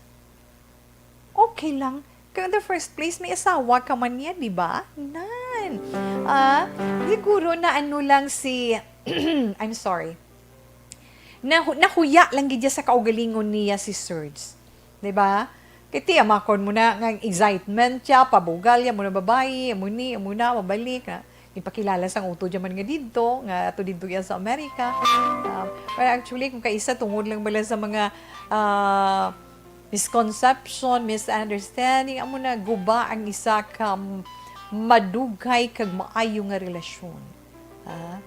okay lang. Kay in the first place, may asawa ka man niya, di ba? Nan. Ah, siguro na ano lang si, I'm sorry. Nahu-, nahuya lang gid siya sa kaugalingon niya si Serge. Di ba? Kay ti, amakon mo na nga ang excitement siya, pabugal ya mo na babayi, amo ni, amo na, mabalik na. Ipakilala sang utod ya man nga didto, nga ato didto ya sa Amerika. Um, well, actually, kung kaisa, tungod lang bala sa mga, ah, misconception, misunderstanding, amo na guba ang isa ka m-, madugay kag maayo nga relasyon. Ah,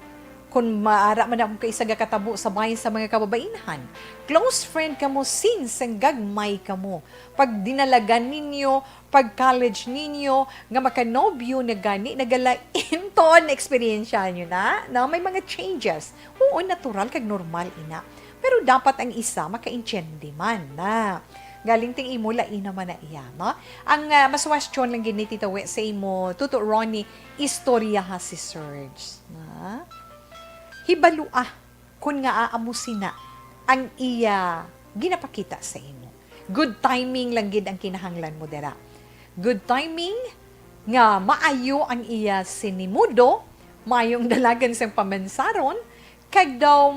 kung maara man akong kaisa gakatabo sa bahin sa mga kababainhan, close friend kamo since sang gagmay kamo. Pag dinalagan ninyo, pag college ninyo, nga makanobyo na gani, nagalain to ang eksperyensya nyo na, no? May mga changes. Oo, natural kag normal ina. Pero dapat ang isa makaintiende man na. Galing ting imo, lain naman na iya, no? Ang, ah, mas question lang gid ni Tita We sa imo, Tuto Ronnie, istorya ha si Serge, na? Hibalua kun nga amo sina ang iya ginapakita sa imo. Good timing lang gid ang kinahanglan mo dira. Good timing nga maayo ang iya sinimudo, maayong dalagan sang pamansaron, kag daw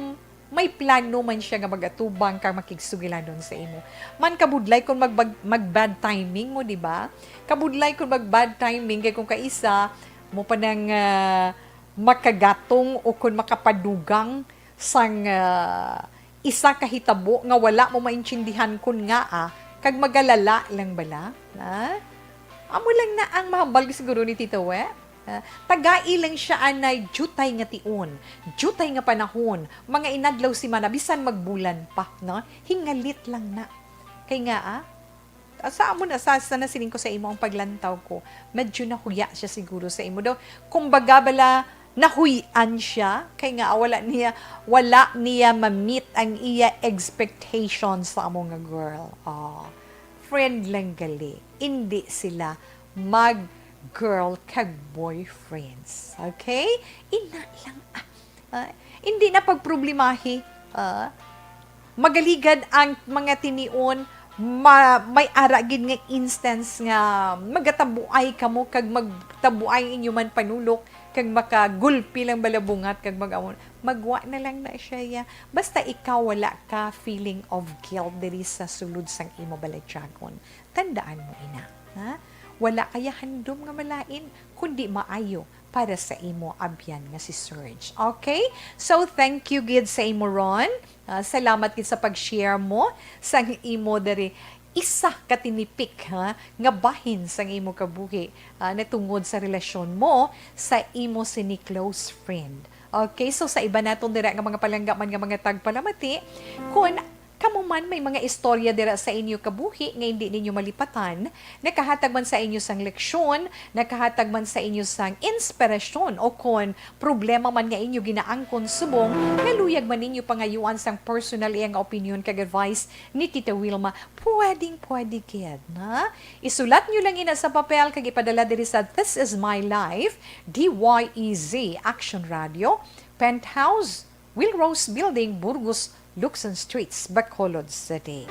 may plano man siya nga magatubang kag makigsugilanon sa imo. Man kabudlay kung mag-, mag-, mag-bad timing mo, di ba? Kabudlay kung mag-bad timing, kay kung kaisa mo pa nang, ah, makagatong o kung makapadugang sang, ah, isa ka hitabo nga wala mo maintindihan kun ngaa, kag magalala lang bala, ha? Amo lang na ang mahambal siguro ni Tita We. Ah, tagai lang siya anay diutay nga tion, diutay nga panahon, mga inadlaw, semana, bisan magbulan pa, no? Hingalit lang na. Kay nga, ah, sa amo na, sa, sa nasiling ko sa imo ang paglantaw ko, medyo nahuya siya siguro sa imo daw. Kumbaga bala, nahuy-an siya, kay nga wala niya, wala niya ma-meet ang iya expectations sa amo nga girl. Ah, friend lang gali, indi sila mag girl kag boyfriends. Okay? Ina lang, ah, ah, indi na pagproblemahi. Ah, magaligad ang mga tinion, ma-, may ara gid nga instance nga magatabuay kamo kag magtabuay inyo man panulok kag makagulpi lang bala bungat kag mag-amon, magwa na lang na siya ya. Basta ikaw wala ka feeling of guilt diri sa sulod sang imo balatyagon. Tandaan mo ina. Ha? Wala kaya handom nga malain, kundi maayo para sa imo abyan nga si Serge. Okay? So, thank you gid sa imo, Ron. Ah, salamat gid sa pag-share mo sang imo diri isa ka tinipik, ha, nga bahin sang imo kabuhi, ah, natungod sa relasyon mo sa imo sini close friend. Okay, so sa iba naton dira nga mga palangga man nga mga tagpalamati, kun kamo man may mga istorya dira sa inyo kabuhi nga indi ninyo malipatan, nakahatag man sa inyo sang leksyon, nakahatag man sa inyo sang inspirasyon, o kon problema man nga inyo ginaangkon subong nga luyag man ninyo pangayuan sang personal iya nga opinion kag advice ni Tita Wilma, pwedeng pwede gid, na? Isulat nyo lang ina sa papel kag ipadala diri sa This Is My Life, D Y E Z Action Radio, Penthouse, Will Rose Building, Burgos, Luksan Streets, Bacolod City.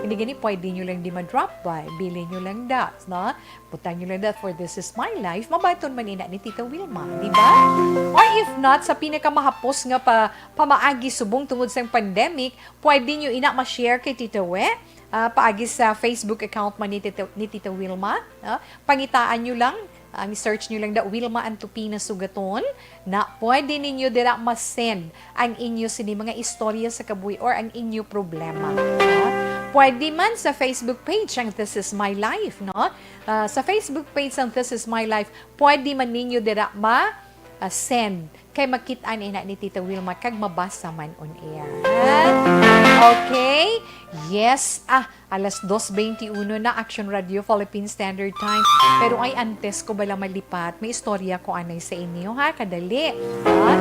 Hindi gani pwede nyo lang di ma-drop by, bili nyo lang dat, no? Butang nyo lang dat for This Is My Life, mabaton man ina ni Tita Wilma, di ba? Or if not, sa pinakamahapos nga pa, pamaagi subong tungod sang pandemic, pwede nyo ina ma-share kay Tita We, ah, paagi sa Facebook account man ni Tita, ni Tita Wilma, no? Pangitaan nyo lang, ang search nyo lang da Wilma Antupina Sugaton, na pwede ninyo dira ma-send ang inyo sini mga istorya sa kabuhi or ang inyo problema, no? Pwede man sa Facebook page ang This Is My Life, no? Ah, sa Facebook page ang This Is My Life, pwede man ninyo dira ma, ah, send kay makit-an ina ni Tita Wilma kag mabasa man on air. Ha? Okay? Yes. Ah, alas dos twenty-uno na, Action Radio Philippine Standard Time. Pero ay, antes ko bala malipat, may istorya ko anay sa inyo, ha? Kadali. Ha?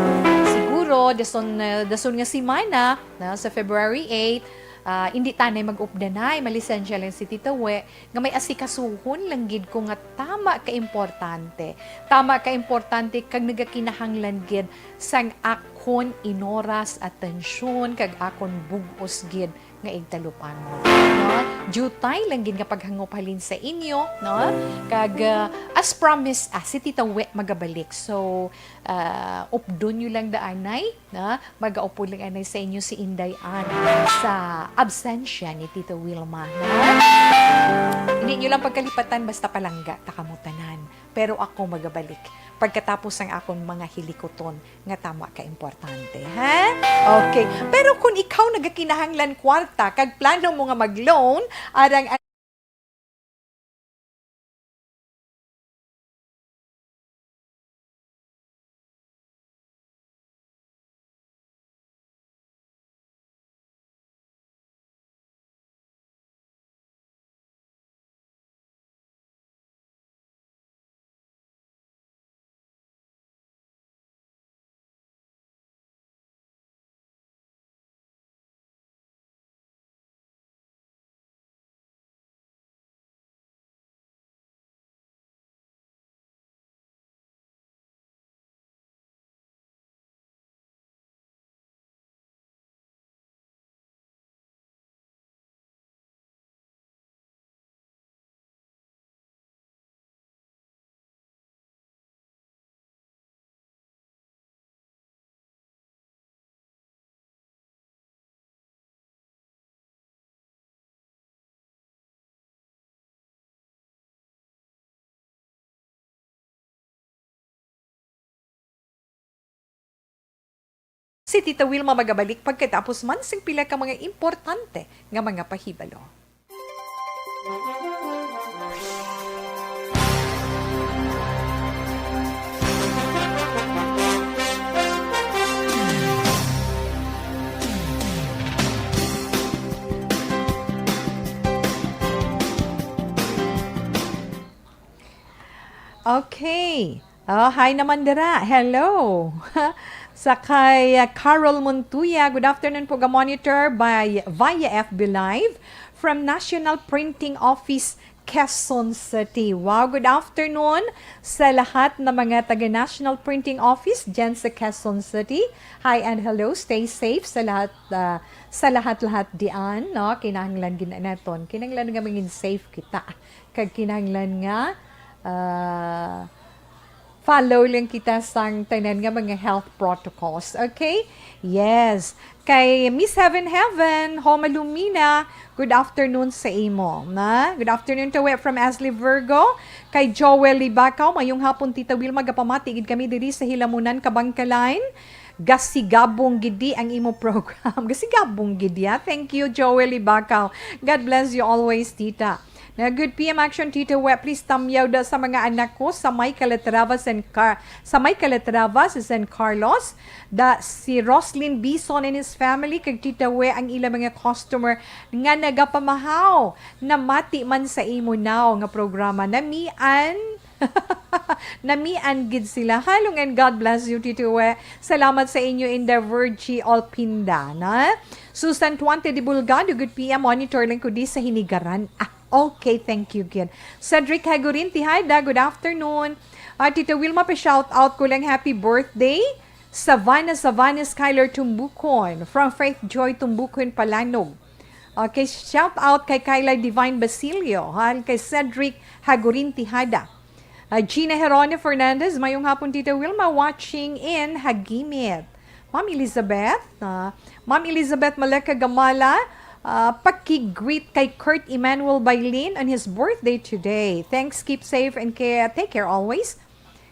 Siguro, dason, uh, dason nga simana, na, sa February eight, ah, hindi tanay mag-updanay, malisensya lang si Tita We, nga may asikasuhon lang gid ko nga tama ka importante. Tama ka importante kag nagakinahanglan gid sang akon inoras, atensyon, kag akon bug-os gid nga igtalupangon. No? Diutay lang gid nga paghangop halin sa inyo, no? Kag, ah, as promised, ah, si Tita We magabalik. So, ah, updon nyo lang daanay, na magaupod lang anay sa inyo si Inday Ann sa absensya ni Tita Wilma, na? Hindi nyo lang pagkalipatan, basta palangga ta kamo tanan. Pero ako magabalik pagkatapos ang akon mga hilikuton nga tama ka importante, ha? Okay. Pero kung ikaw nagakinahanglan kwarta kag plano mo nga mag-loan, arang Si Tita Wilma magabalik pagkatapos man sing pila ka mga importante nga mga pahibalo. Okay. Oh, hi naman dira. Hello. Sa kay, uh, Carol Montuya, "Good afternoon po, ga-monitor by, via F B Live from National Printing Office, Quezon City." Wow, good afternoon sa lahat ng mga taga National Printing Office dyan sa Quezon City. Hi and hello, stay safe sa lahat, uh, sa lahat-lahat diyan, no? Kinahanglan gid naton. Kinahanglan nga mangin safe kita. Kag kinahanglan nga, ah, Follow lang kita sang tanan nga mga health protocols, okay? Yes. Kay Miss Heaven Heaven, Homa Lumina, good afternoon sa imo, na? Good afternoon to we from Ashley Virgo. Kay Joel Libakaw, mayong hapon, Tita Wilma, gapamati gid kami diri sa Hilamunan, Kabangkalan. Gasigabong gid di ang imo program. Gasigabong gid ya. Thank you, Joel Libakaw. God bless you always, Tita. Na, "Good P M Action, Tita We. Please tamyaw da sa mga anak ko sa may Calatrava, San Car-, sa may Calatrava, sa San Carlos. Da si Roslyn Bison and his family, kag Tita We ang ilang mga customer nga nagapamahaw. Namati man sa imo now nga programa. Namian, namian gid sila." Halong and God bless you, Tita We. Salamat sa inyo, Inda Virgie Alpinda, na? Susan Tuante de Bulgado, "Good P M, monitor lang ko di sa Hinigaran." Ah, okay, thank you, gid. Cedric Hagurin Tihada, good afternoon. Ah, Tita Wilma, pa-shout out ko lang, happy birthday. Savannah, Savannah Skyler Tumbukon, from Faith Joy Tumbukon, Palanog. Okay, shout out kay Kyla Divine Basilio, han kay Cedric Hagurin Tihada. Ah, Gina Herone Fernandez, "Mayong hapon, Tita Wilma, watching in Hagimit." Ma'am Elizabeth, ah, Ma'am Elizabeth Maleka Gamala, ah, "Paki-greet kay Kurt Emmanuel Bailin on his birthday today. Thanks, keep safe and care, take care always.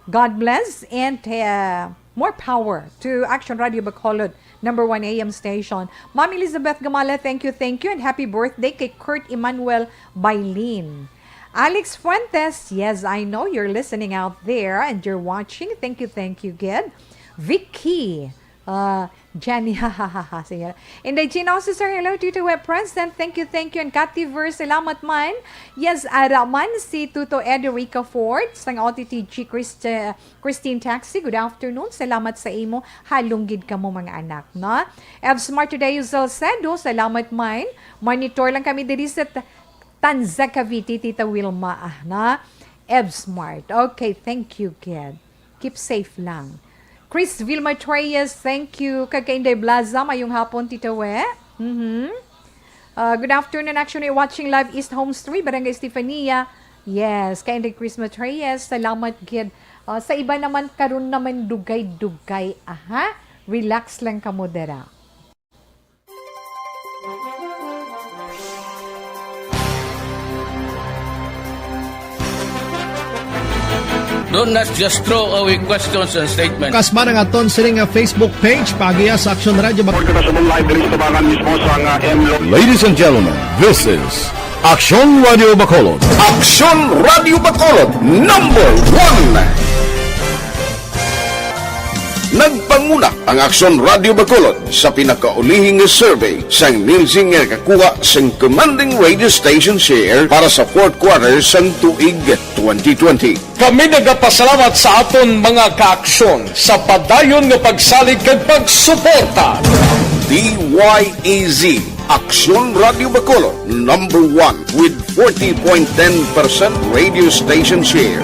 God bless and, uh, more power to Action Radio Bacolod, number one A M station." Ma'am Elizabeth Gamala, thank you, thank you, and happy birthday kay Kurt Emmanuel Bailin. Alex Fuentes, "Yes, I know you're listening out there and you're watching. Thank you, thank you, gid." Vicky, uh, Jenny, ha, ha, ha, ha, sige. Inday Gina, si Sir, "Hello, Tito Web President. Thank you, thank you." And Kativer, salamat man. Yes, ara man si Tuto Eddie Ricafort, sang O T T G Christi-, Christine Taxi, good afternoon. Salamat sa imo. Halong gid kamo, mga anak, no? Ev Smart Today, Salcedo, salamat man. Monitor lang kami diri sa Ta-, Tanza, Cavite, Tita Wilma, ah, na? Ev Smart. Okay, thank you, kid. Keep safe lang. Chris Vilma Treyes, thank you. Kag kay Inday Blaza, mayong hapon, Tita We. Mhm. Uh, good afternoon. Actually, watching live East Homes three, Barangay Estefania. Yes, kay Inday Chris Matreyes, salamat gid. Uh, sa iba naman, karon naman dugay-dugay, aha. Relax lang kamo dira. Don't, let's just throw away questions and statements. Kasman ang aton sini nga Facebook page, paagiha sa Action Radio Bac- Pagkakasabong live diri sa tabangan mismo sa nga M Lo- Ladies and gentlemen, this is Action Radio Bacolod. Action Radio Bacolod, number one. Nagpanguna ang Action Radio Bacolod sa pinakaulihi nga survey sang Nielsen nga nakakuha sang commanding radio station share para sa fourth quarter sang tuig twenty twenty. Kami nagapasalamat sa aton mga kaaksyon sa padayon nga pagsalig kag pagsuporta. D Y A Z, Aksyon Radio Bacolod, number one with forty point ten percent radio station share.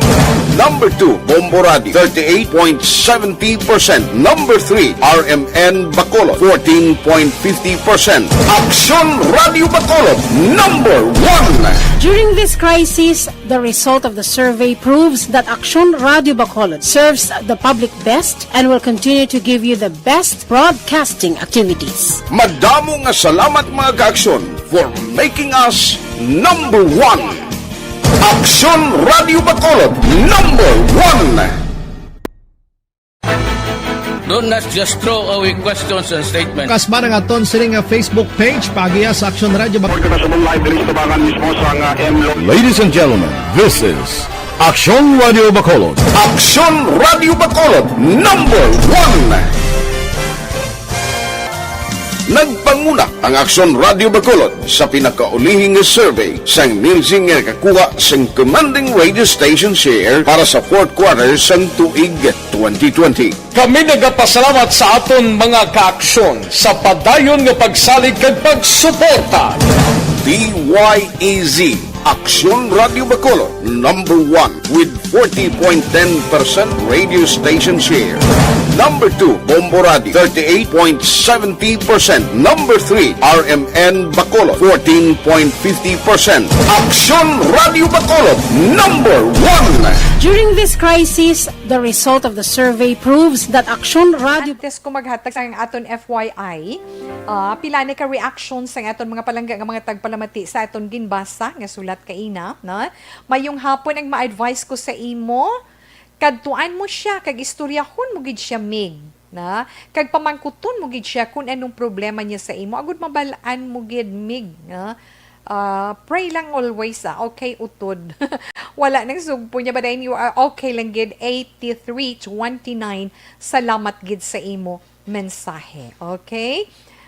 Number two, Bombo Radio, thirty-eight point seventy percent. Number three, R M N Bacolod, fourteen point fifty percent. Aksyon Radio Bacolod, number one. During this crisis, the result of the survey proves that Aksyon Radio Bacolod serves the public best and will continue to give you the best broadcasting activities. Madamo nga salamat, mga kaaksyon, for making us number one. Aksyon Radio Bacolod, number one. Don't, let's just throw away questions and statements. Kasman ang aton sini nga Facebook page, paagiha sa Aksyon Radio Bac- Pagkakasabong live diri sa tabangan mismo sa nga M Lo- Ladies and gentlemen, this is Aksyon Radio Bacolod. Aksyon Radio Bacolod, number one. Nagpanguna ang Aksyon Radio Bacolod sa pinakaulihi nga survey sang Nielsen nga nakakuha sang commanding radio station share para sa fourth quarter sang tuig twenty twenty. Kami nagapasalamat sa aton mga kaaksyon sa padayon nga pagsalig kag pagsuporta. D Y A Z, Aksyon Radio Bacolod, number one with forty point ten percent radio station share. Number two, Bombo Radio, thirty-eight point seventy percent. Number three, R M N Bacolod, fourteen point fifty percent. Aksyon Radio Bacolod, number one. During this crisis, the result of the survey proves that Aksyon Radio Antes ko maghatag sa aton F Y I, ah, pila na ka reaction sa aton mga palangga nga mga tagpalamati sa aton ginbasa nga sulat kaina, no? Mayong hapon ang ma-advise ko sa imo, kadtuan mo siya kag istoryahon mo gid siya, Mig, na? Kag pamangkuton mo gid siya kung anong problema niya sa imo, agud mabal-an mo gid, Mig, na? Ah, pray lang always, ah. Okay, utod. Wala nang sugpo niya, but then you are okay lang gid. Eighty-three twenty-nine. Salamat gid sa imo mensahe. Okay?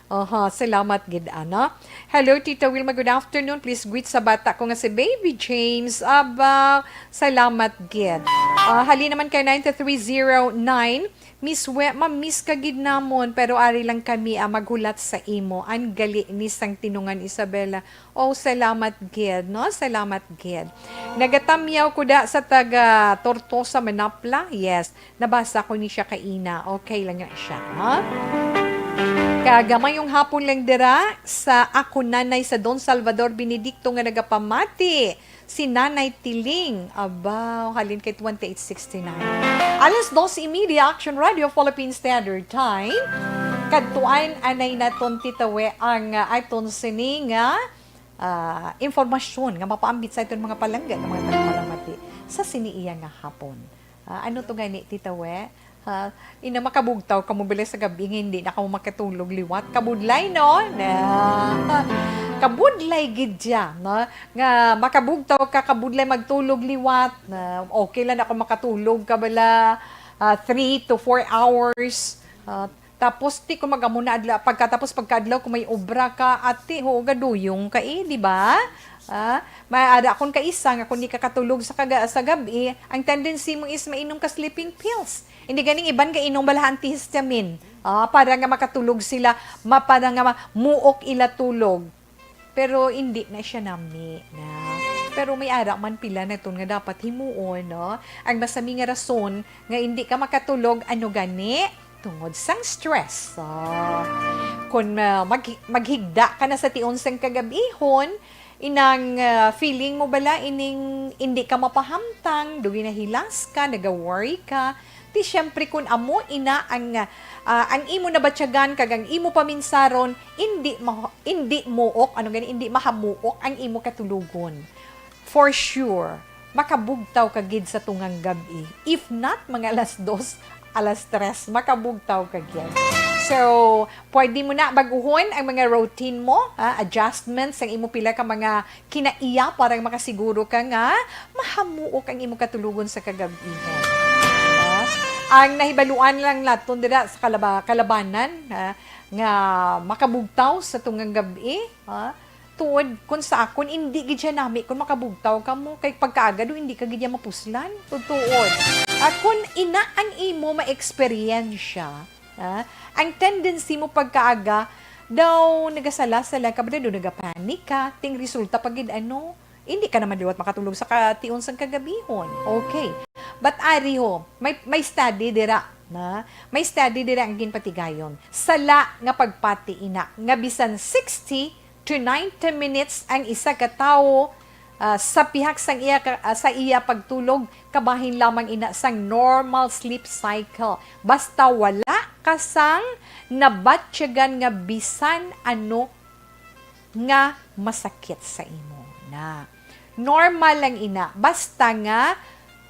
Aha, salamat gid, ana. Hello, Tita Wilma. Good afternoon. Please greet sa bata ko nga si Baby James. Aba, salamat gid. Ah, hali naman kay nine three zero nine. Miss We, ma-miss ka gid namon, pero ari lang kami, ah, maghulat sa imo. An gali ni sang Tinungan Isabela. Oh, salamat gid, no? Salamat gid. Nagatamyaw ko da sa taga Tortosa, Manapla. Yes, nabasa ko ni siya kaina. Okay lang na siya, ha? Kag mayong hapon lang dira sa ako nanay sa Don Salvador Benedicto nga nagapamati. Si Nanay Tiling, abaw, halin kay twenty-eight sixty-nine. Alas dos y media, Action Radio, Philippine Standard Time. Kadtuan anay naton, Tita We, ang, ah, aton sini nga, ah, impormasyon nga mapaambit sa aton mga palangga nga mga tagpalamati sa sini iya nga hapon. Ah, ano to gani, Tita We? Ha? Ina, makabugtaw ka mo bala sa gabi nga hindi na ka mo makatulog liwat. Kabudlay, no? Na. Kabudlay gid siya, no? Nga makabugtaw ka, kabudlay magtulog liwat. Na, okay lang ako makatulog ka bala, ah, three to four hours. Ah, tapos, ti, kung mag-amo na adla, pagkatapos pagkaadlaw, kung may obra ka, ati, ho, gaduyong ka, eh, di ba? Ah, may ada akong kaisa nga kung di ka katulog sa kaga, sa gabi, ang tendency mo is mainom ka sleeping pills. Hindi ganing iban ga inom bala antihistamine. Ah, para nga makatulog sila, ma, para nga ma, muok ila tulog. Pero hindi na siya nami na. Pero may ara man pila na ton nga dapat himuon, no? Ang masami nga rason nga hindi ka makatulog, ano gani? Tungod sang stress. So, kung, ah, mag, maghigda ka na sa tion sang kagabihon, inang, ah, feeling mo bala ining hindi ka mapahamtang, dugi nahilas ka, naga-worry ka, ti siyempre kun amo ina ang, ah, ang imo nabatyagan kag ang imo paminsaron, indi ma-, indi muok, ano gani, indi mahamuok ang imo katulogon. For sure, makabugtaw ka gid sa tungang gab-i. If not, mga alas dos, alas tres, makabugtaw ka gid. So, pwede mo na baguhon ang mga routine mo, ah, adjustments, ang imo pila ka mga kinaiya para makasiguro ka nga mahamuok ang imo katulogon sa kagabihan. Ah, ang nahibaluan lang naton dira sa kalaba-, kalabanan, ah, nga makabugtaw sa tungang gab-i, ah, tuod kun sa akon, indi gid siya nami kun makabugtaw ka mo, kay pagkaaga do hindi ka gid niya mapuslan. Tuod. At kun ina ang imo ma-eksperyensya, ah, ang tendency mo pagkaaga daw nagasala-sala ka, daw nagapanic ka, ting resulta pa gid ano, hindi ka naman liwat makatulog sa kation sang kagabihon. Okay. But ari ho, may, may study dira, na? May study dira ang ginpatigayon. Sala nga pagpati ina, nga bisan sixty to ninety minutes ang isa ka tawo, ah, sa pihak sang iya ka, ah, sa iya pagtulog, kabahin lamang ina sang normal sleep cycle. Basta wala ka sang nabatyagan nga bisan ano nga masakit sa imo na. Normal lang ina, basta nga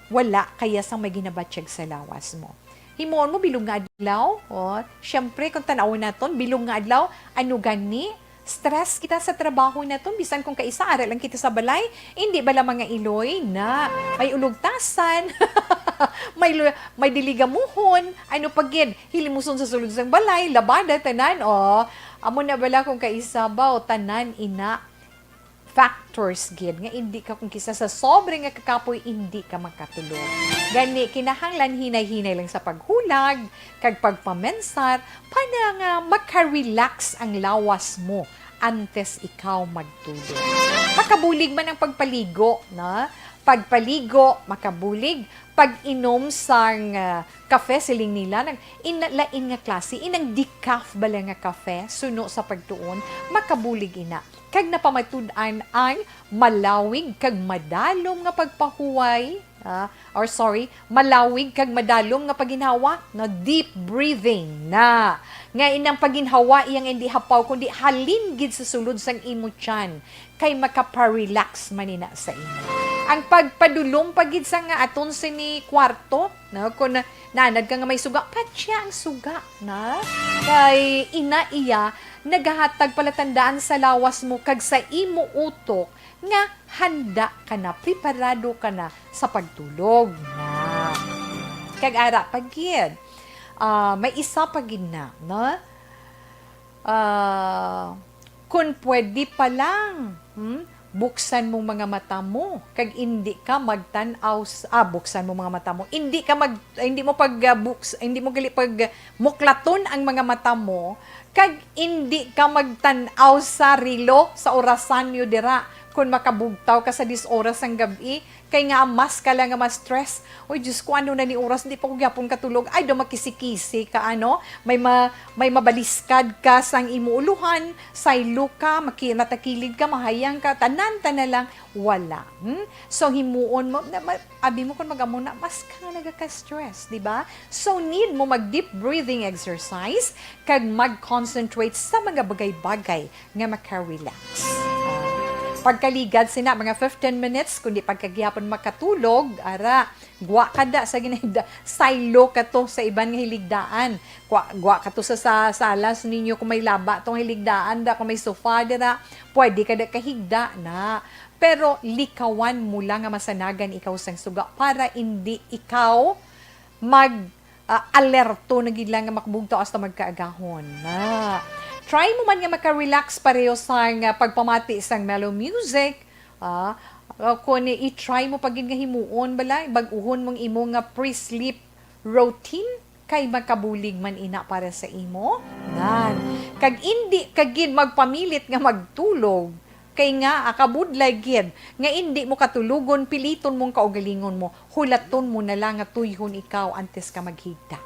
wala kaya sang may ginabatyag sa lawas mo. Himuon mo bilog nga adlaw, o, siyempre, kung tan-awon naton, bilog nga adlaw, ano gani? Stress kita sa trabaho naton, bisan kung kaisa ara lang kita sa balay, hindi bala mga iloy na may ulugtasan, may lu-, may diligamuhon, ano pa gid, hilimuson sa sulod sang balay, labada, tanan, o. Amo na bala kung kaisa ba, o, tanan, ina, factors gid nga indi ka kung kisa sa sobre nga kakapoy indi ka makatulog. Gani, kinahanglan hinay-hinay lang sa paghulag kag pagpamensar para nga maka-relax ang lawas mo. antes ikaw magtulog. Makabulig man ang pagpaligo, na? Pagpaligo, makabulig. Pag-inom sang, ah, kafe, siling nila, nag-, in-, lain nga klase, inang decaf bala nga kafe, suno sa pagtuon, makabulig ina. Kag napamatud-an ang malawig kag madalom nga pagpahuway, ah, or sorry, malawig kag madalom nga paginhawa, na deep breathing na. Nga inang paginhawa iyang indi hapaw, kundi halin gid sa sulod sang imo tiyan, kay makapa-relax man ina sa imo. Ang pagpadulom pa gid sa nga aton sini kwarto, no, kun nanad ka nga may suga, patya ang suga, na. Kay ina iya nagahatag palatandaan sa lawas mo kag sa imo utok nga handa ka na, preparado ka na sa pagtulog na. Kag ara pa gid, ah, may isa pa gid na, no? Ah, kun pwede pa lang, hmm, buksan mo mga mata mo, kag indi ka magtan-aw s-, ah, buksan mo mga mata mo. Indi ka mag-, indi mo pag, ah, buks-, indi mo gali pag muklaton ang mga mata mo, kag indi ka magtan-aw sa relo, sa orasan niyo dira. Kun makabugtaw ka sa dis oras sang gab-i, kay nga mas ka lang nga ma-stress. Oy, Diyos ko, ano na ni oras, di pa ko gyapon katulog. Ay, daw makisi-kisi ka, ano? May ma-, may mabaliskad ka sang imo uluhan, saylo ka, maki-, matakilid ka, mahayang ka, tanan-tanan lang, wala. Hmm? So, himuon mo, na, ma-, abi mo kung mag-amo na, mas ka nga nagaka-stress, di ba? So, need mo mag-deep breathing exercise, kag mag-concentrate sa mga bagay-bagay nga maka-relax. Ah, pagkaligad sina mga fifteen minutes, kundi pagkagyapon makatulog, ara, gwa ka da sa ginahigda, saylo ka to sa iban nga hiligdaan. Gwa, gwa ka to sa, sa salas ninyo kung may laba tong hiligdaan da, kung may sofa dira, pwede ka da kahigda na. Pero likawan mo lang nga masanagan ikaw sang suga para indi ikaw mag, ah, alerto na gid lang nga makabugtaw hasta magkaagahon na. Try mo man nga maka-relax pareho sang, ah, pagpamati sang mellow music, ah, ah, kun i-try mo pa gid nga himuon bala, bag-uhon mong imo nga pre-sleep routine, kay makabulig man ina para sa imo. Nan. Kag indi ka gid magpamilit nga magtulog, kay nga, ah, kabudlay gid nga indi mo katulogon, piliton mong kaugalingon mo, hulaton mo na lang nga tuyhon ikaw antes ka maghigda.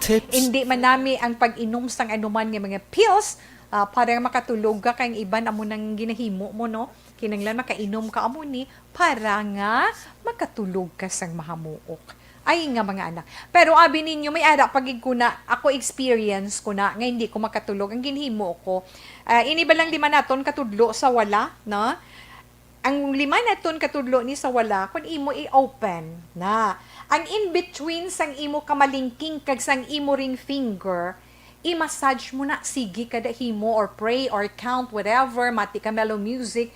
Tips. Indi man nami ang pag-inom sang anuman nga mga pills, ah, para makatulog ka, kay ang iban amo nang ginahimo mo, no? Kinahanglan makainom ka amo ni para nga makatulog ka sang mahamuok. Ay nga mga anak. Pero abi ninyo, may ara pa gid ko na, ako experience ko na, nga hindi ko makatulog. Ang ginhimo ko, ah, ini ba lang lima naton katudlo sa wala, no? Ang lima naton katudlo ni sa wala, kung imo i-open na. Ang in-between sang imo kamalingking kag sang imo ring finger, i-massage mo na, sige kada himo, or pray, or count, whatever, mati ka mellow music,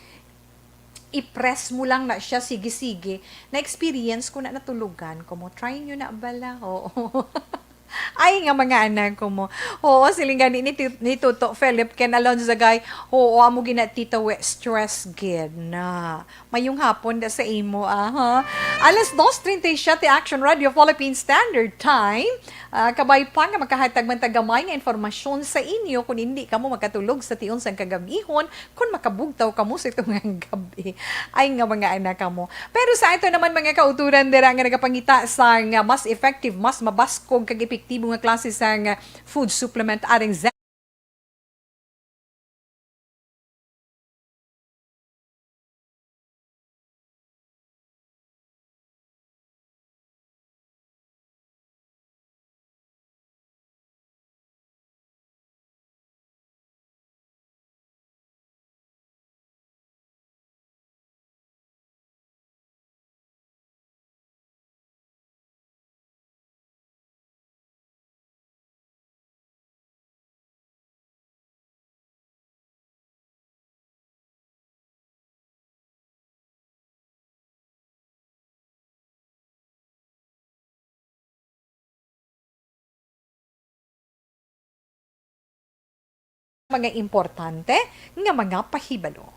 i-press mo lang na siya, sige, sige. Na-experience ko na, natulugan ko mo. Try nyo na bala. Oo. Ay, nga mga anak ko mo. Oo, siling gani ni, Ti-, ni Tuto Philip Ken Alonzagay. Oo, amo gina tita we stress gid na. Mayong hapon da sa imo, ah, ha? Alas dos treinta y siete, Action Radio Philippine Standard Time. Ah, kabay pa nga makahatag man ta gamay nga informasyon sa inyo kung hindi kamo makatulog sa tion sang kagabihon, kung makabugtaw kamo sa tungang gabi. Ay nga mga anak kamo. Pero sa ato naman mga kauturan dira nga nagapangita sang mas effective, mas mabaskog kag epektibo nga klase sang food supplement, aring Mga importante nga mga pahibalo.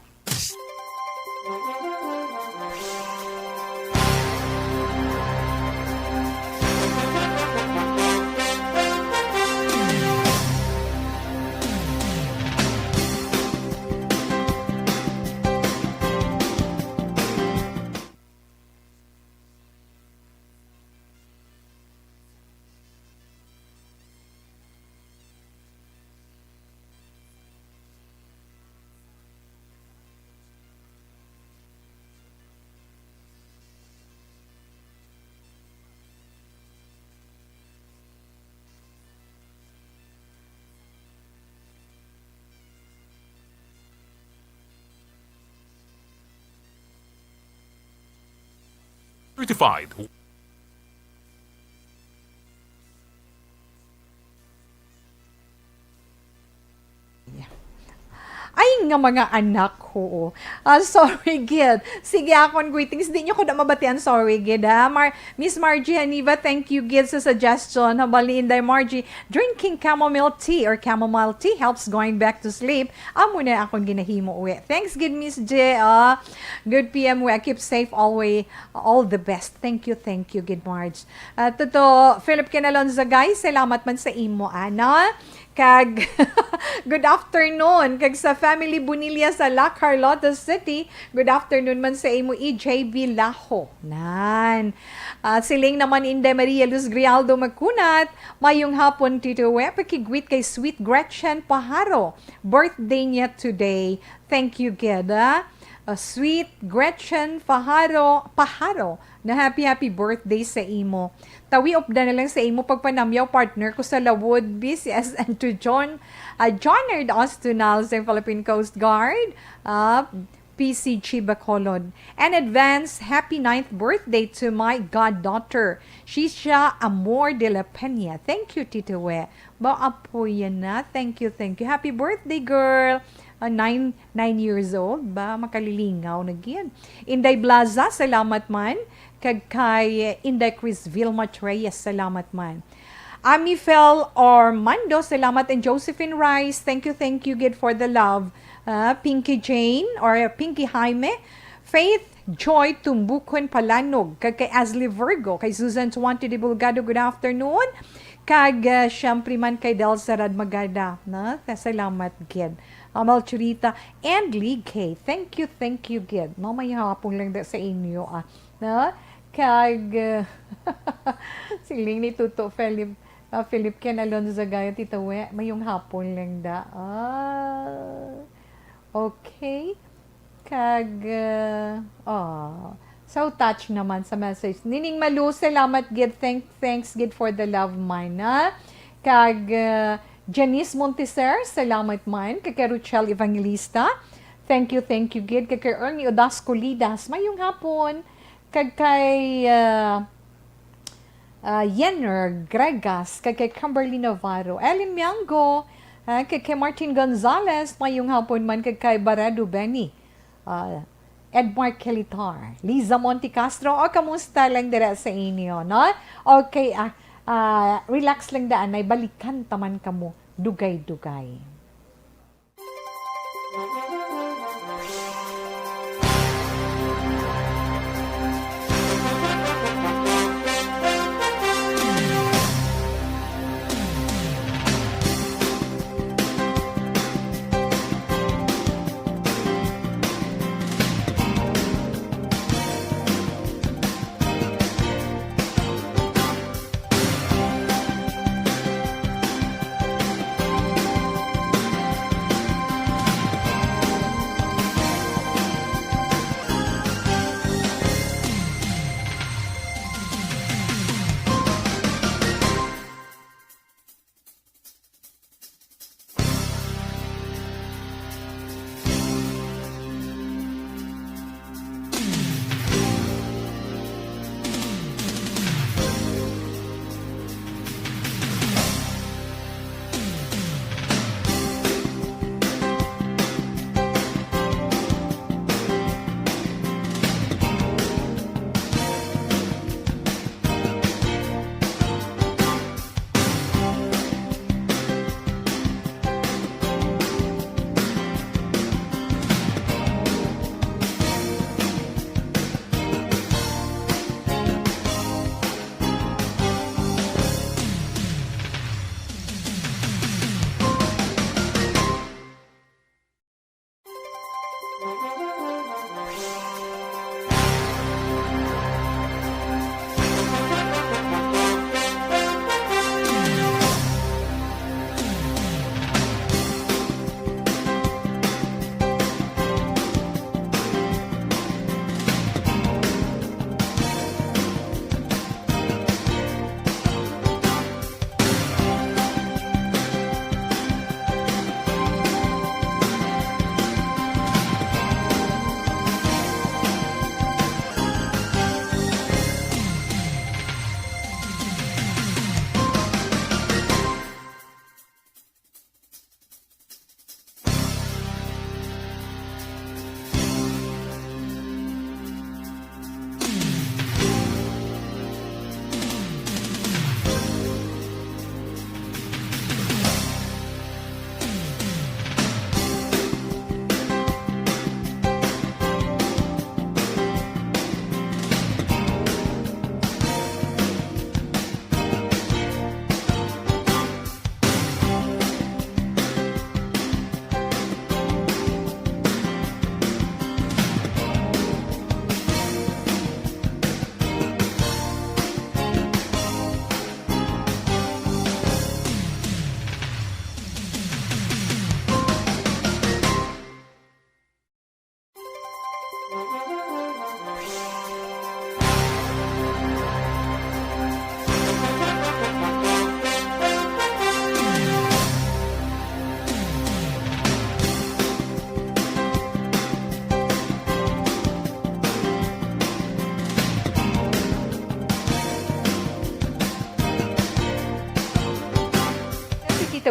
Certified. Ay, nga mga anak, oo. Ah, sorry, gid. Sige, akon greetings. Di nyo ko na mabatian. Sorry, gid, ha. Mar-, Miss Margie Haniva, thank you, gid, sa suggestion. Hambal ni Inday Margie, drinking chamomile tea or chamomile tea helps going back to sleep. Amo na akon ginahimo, we. Thanks, gid, Miss J, ah. Good P M, we. Keep safe always. All the best. Thank you, thank you, gid, Marge. Ah, Toto Philip Kinalonza, guys, salamat man sa imo, ana. Kag, good afternoon. Kag sa family Bonilla sa La Carlota City, good afternoon man sa imo, E J B Laho. Nan. Ah, siling naman Inday Maria Luz Grialdo Magkunat, mayong hapon, Tito We. Pakigwit kay Sweet Gretchen Paharo. Birthday niya today. Thank you, gid, ah. Ah, Sweet Gretchen Paharo, Paharo, na happy, happy birthday sa imo. Tawi upda na lang sa imo pagpanamyaw, partner ko sa Lawod, B C S, and to John, ah, John Erd Ostunal sa Philippine Coast Guard, ah, P C G Bacolod. And advance happy ninth birthday to my goddaughter, Shisha Amor de la Peña. Thank you, Tito We. Ba, apo yan na. Thank you, thank you. Happy birthday, girl. Ah, nine, nine years old ba? Makalilingaw na gid. Inday Blaza, salamat man. Kag kay Inday Chris Vilma Treyes, salamat man. Ami Fel Ormando, salamat. And Josephine Rice, thank you, thank you, gid, for the love. Ah, Pinky Jane or Pinky Jaime, Faith Joy Tumbukon Palanog, kag kay Ashley Virgo, kay Susan Tuante de Bulgado, good afternoon. Kag, ah, syempre man kay Del Sarad Magada, na? Salamat gid. Amal Churita and Lee Kay. Thank you, thank you gid. No, may hapon lang da sa inyo, ah. Na? Kag, ah, siling ni Tuto Philip, ah, Philip Ken Alonzo Zagaya, Tita We, mayong hapon lang da. Ah, okay. Kag, uh, oh, so touch naman sa message. Nining Malu, salamat gid. Thank, thanks gid for the love, man, ha? Kag, uh, Janice Monteser, salamat man. Kag kay Rochelle Evangelista, thank you, thank you gid. Kag kay Ernie Odasco Lidas, mayong hapon. Kag kay, uh, ah, Yenner Gregas, kag kay Kimberly Navarro, Ellen Miango, ah, kag kay Martin Gonzalez, mayong hapon man, kag kay Barado Benny, ah, Edmar Kelitar, Liza Monte Castro, o kamusta lang dira sa inyo, no? Okay, ah, ah, relax lang daan, ay balikan taman kamo, dugay-dugay.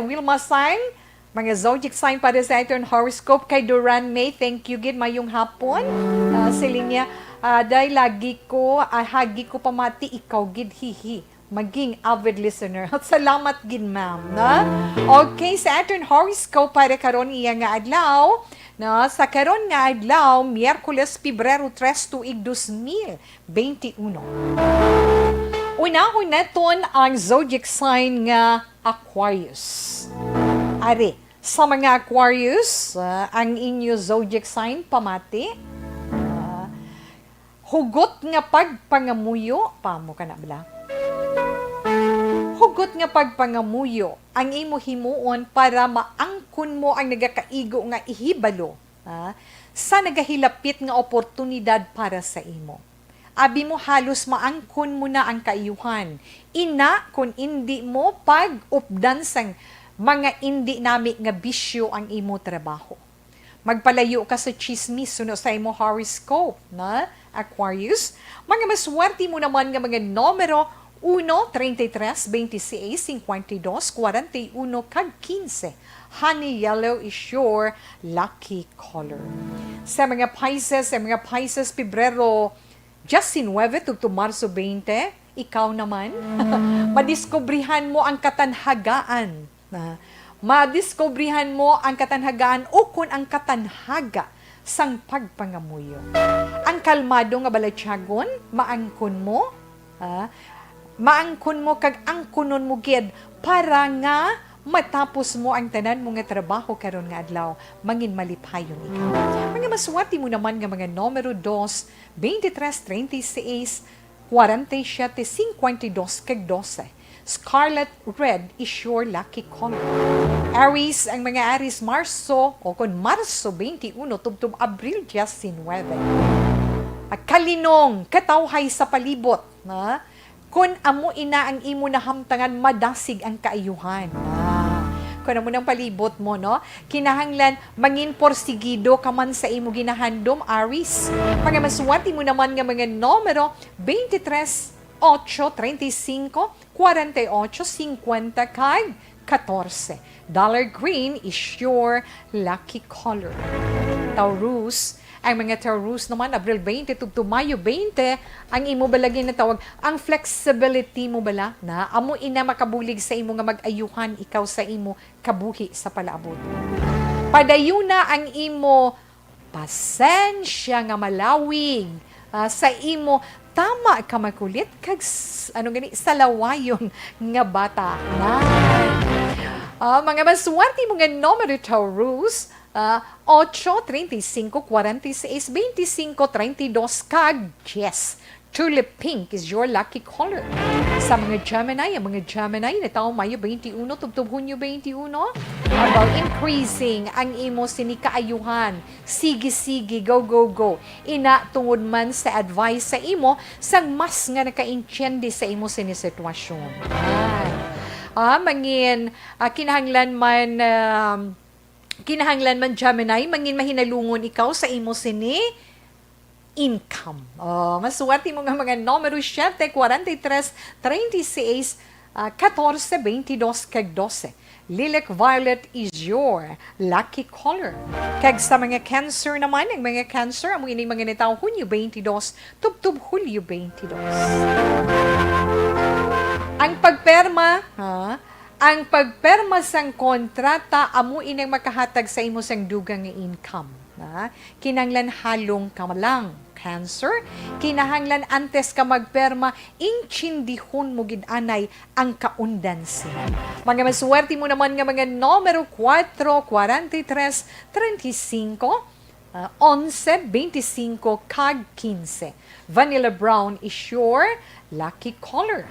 Wilma Sang, mga zodiac sign para sa aton horoscope kay Duran May. Thank you gid, mayong hapon. Ah, siling niya, ah, day lagi ko, ah, hagi ko pamati ikaw gid, hihi. Maging avid listener. Salamat gid, ma'am, na? Okay, sa aton horoscope para karon iya nga adlaw, na sa karon nga adlaw, Miyerkules, Pebrero tres, tuig dos mil benti uno. Unahon naton ang zodiac sign nga Aquarius. Ari, sa mga Aquarius, ah, ang inyo zodiac sign pamati, ah, hugot nga pagpangamuyo, pamo ka na bala? Hugot nga pagpangamuyo ang imo himuon para maangkon mo ang nagakaigo nga ihibalo, ah, sa nagahilapit nga oportunidad para sa imo. Abi mo halos maangkon mo na ang kaayuhan. Ina, kon indi mo pag-updan sang mga indi nami nga bisyo ang imo trabaho. Magpalayo ka sa chismis suno sa imo horoscope, na Aquarius. Mga maswerte mo naman nga mga numero, uno, treinta y tres, veintiséis, cincuenta y dos, cuarenta y uno, kag quince. Honey yellow is your lucky color. Sa mga Pisces, sa mga Pisces, Pebrero diecinueve tubtob Marso veinte, ikaw naman, madiskubrihan mo ang katanhagaan. Ah, madiskubrihan mo ang katanhagaan ukon ang katanhaga sang pagpangamuyo. Ang kalmado nga balatyagon, maangkon mo, ah, maangkon mo kag angkunon mo gid para nga matapos mo ang tanan mo nga trabaho karon nga adlaw, mangin malipayon ikaw. Mga maswerte mo naman nga mga numero dos, veintitrés, treinta y seis, cuarenta y siete, cincuenta y dos, kag doce. Scarlet red is your lucky color. Aries, ang mga Aries, Marso, o kon Marso twenty-one, tubtob Abril diecinueve. Ah, kalinong, katawhay sa palibot, ha? Kon amo ina ang imo nahamtangan, madasig ang kaayuhan. Ah, kon amo nang palibot mo, no? Kinahanglan mangin porsigido ka man sa imo ginahandom, Aries. Mga maswerte mo naman nga mga numero, veintitrés, ocho, treinta y cinco, cuarenta y ocho, cincuenta, kag catorce. Dollar green is your lucky color. Taurus, ang mga Taurus naman, Abril twenty tubtob Mayo twenty, ang imo bala ginatawag, ang flexibility mo bala, na amo ina makabulig sa imo nga mag-ayuhan ikaw sa imo kabuhi sa palaabot. Padayuna ang imo pasensya nga malawig, ah, sa imo tama ka makulit kag s-, ano gani, salawayon nga bata. Na. Ah, mga maswerte mo nga numero, Taurus, ah, ocho, treinta y cinco, cuarenta y seis, veinticinco, treinta y dos, kag diez. Tulip pink is your lucky color. Sa mga Gemini, ang mga Gemini natawo Mayo twenty-one tubtob Hunyo twenty-one, about increasing ang imo sini kaayuhan. Sige, sige, go, go, go. Ina, tungod man sa advice sa imo sang mas nga nakaintiende sa imo sini sitwasyon. Ay. Ah, mangin, ah, kinahanglan man, um, kinahanglan man, Gemini, mangin mahinalungon ikaw sa imo sini income. Oh, maswerte mo nga mga numero, siete, cuarenta y tres, treinta y seis, ah, catorce, veintidós, kag doce. Lilac violet is your lucky color. Kag sa mga Cancer naman, ang mga Cancer, amo ining mga natawo Hunyo twenty-two, tubtob Hulyo twenty-two. Ang pagperma, ha? Ang pagperma sang kontrata amo ining makahatag sa imo sang dugang nga income, ha? Kinahanglan halong ka lang. Cancer, kinahanglan antes ka magperma, intindihon mo gid anay ang kaundan sina. Mga maswerte mo naman nga mga numero, kuwatro, kuwarenta y tres, treinta y cinco, ah, onse, beintisinko, kag kinse. Vanilla brown is your lucky color.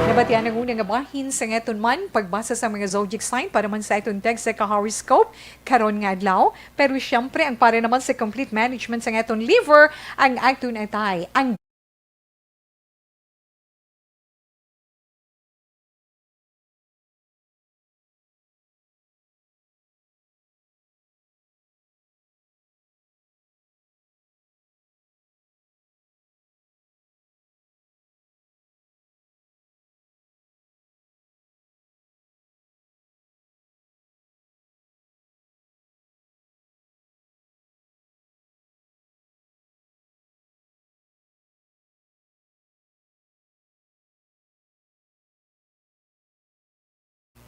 Nabatian ang una nga bahin sa aton man pagbasa sa mga zodiac sign para man sa aton text sa ka-horoscope karon nga adlaw. Pero siyempre, ang para naman sa complete management sa aton liver, ang aton atay, ang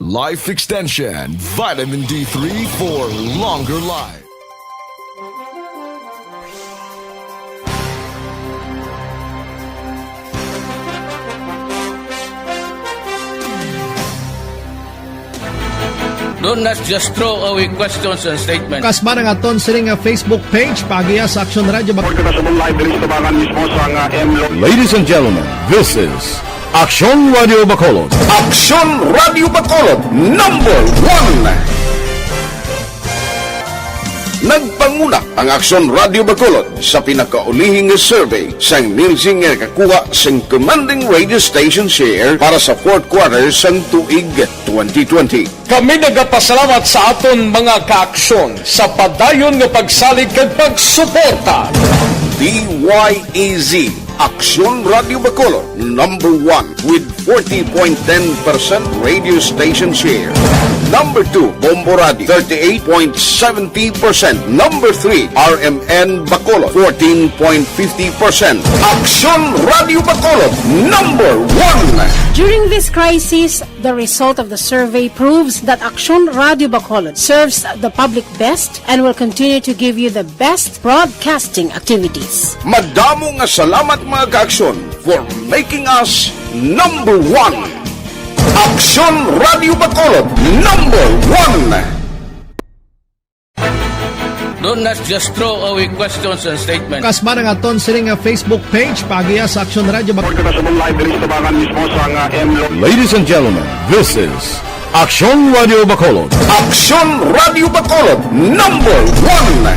Life Extension, Vitamin D three for longer life. Don't, let's just throw away questions and statements. Kasman ang aton sini nga Facebook page, pagiya sa Aksyon Radio Bacolod. Ladies and gentlemen, this is Aksyon Radio Bacolod. Aksyon Radio Bacolod, number one. Nagpanguna ang Aksyon Radio Bacolod sa pinakaulihi nga survey sang Nielsen nga nakakuha sang commanding radio station share para sa fourth quarter sang tuig twenty twenty. Kami nagapasalamat sa aton mga kaaksyon sa padayon nga pagsalig kag pagsuporta. D Y E Z, Aksyon Radio Bacolod, number one with forty point ten percent radio station share. Number two, Bombo Radio, thirty-eight point seventy percent. Number three, R M N Bacolod, fourteen point fifty percent. Aksyon Radio Bacolod, number one. During this crisis, the result of the survey proves that Aksyon Radio Bacolod serves the public best and will continue to give you the best broadcasting activities. Madamo nga salamat, mga kaaksyon, for making us number one. Aksyon Radio Bacolod, number one. Don't, let's just throw away questions and statements. Kasman ang aton sini nga Facebook page, pagiya sa Aksyon Radio Bacolod. Ladies and gentlemen, this is Aksyon Radio Bacolod. Aksyon Radio Bacolod, number one.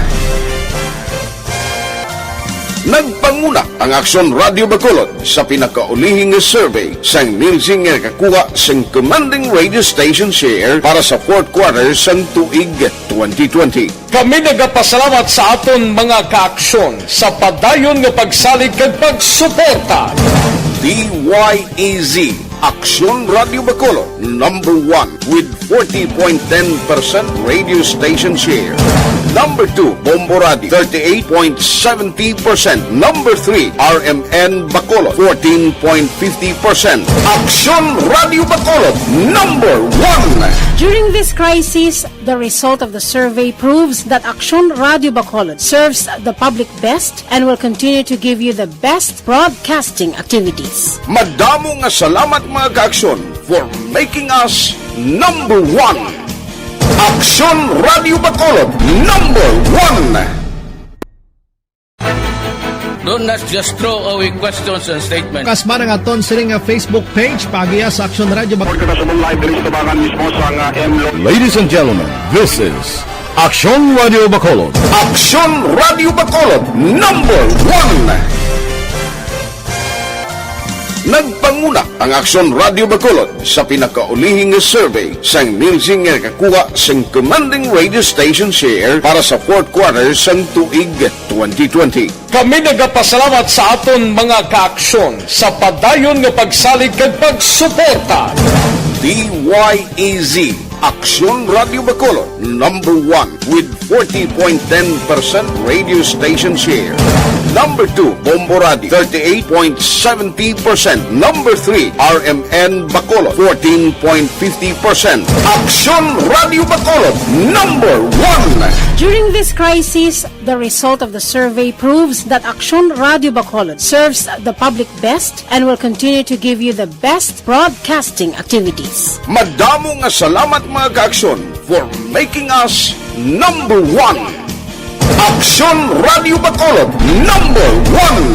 Nagpanguna ang Aksyon Radio Bacolod sa pinakaulihi nga survey sang Nielsen nga nakakuha sang commanding radio station share para sa fourth quarter sang tuig twenty twenty. Kami nagapasalamat sa aton mga kaaksyon sa padayon nga pagsalig kag pagsuporta. D Y E Z, Aksyon Radio Bacolod, number one with forty point ten percent radio station share. Number two, Bombo Radio, thirty-eight point seventy percent. Number three, R M N Bacolod, fourteen point fifty percent. Aksyon Radio Bacolod, number one. During this crisis, the result of the survey proves that Aksyon Radio Bacolod serves the public best and will continue to give you the best broadcasting activities. Madamo nga salamat, mga kaaksyon, for making us number one. Aksyon Radio Bacolod, number one. Don't, let's just throw away questions and statements. Kasman ang aton sini nga Facebook page, pagiya sa Aksyon Radio Bacolod. Ladies and gentlemen, this is Aksyon Radio Bacolod. Aksyon Radio Bacolod, number one. Nagpanguna ang Aksyon Radio Bacolod sa pinakaulihi nga survey sang Nielsen nga nakakuha sang commanding radio station share para sa fourth quarter sang tuig twenty twenty. Kami nagapasalamat sa aton mga kaaksyon sa padayon nga pagsalig kag pagsuporta. D Y E Z, Aksyon Radio Bacolod, number one with forty point ten percent radio station share. Number two, Bombo Radio, thirty-eight point seventy percent. Number three, R M N Bacolod, fourteen point fifty percent. Aksyon Radio Bacolod, number one. During this crisis, the result of the survey proves that Aksyon Radio Bacolod serves the public best and will continue to give you the best broadcasting activities. Madamo nga salamat, mga kaaksyon, for making us number one. Aksyon Radio Bacolod, number one.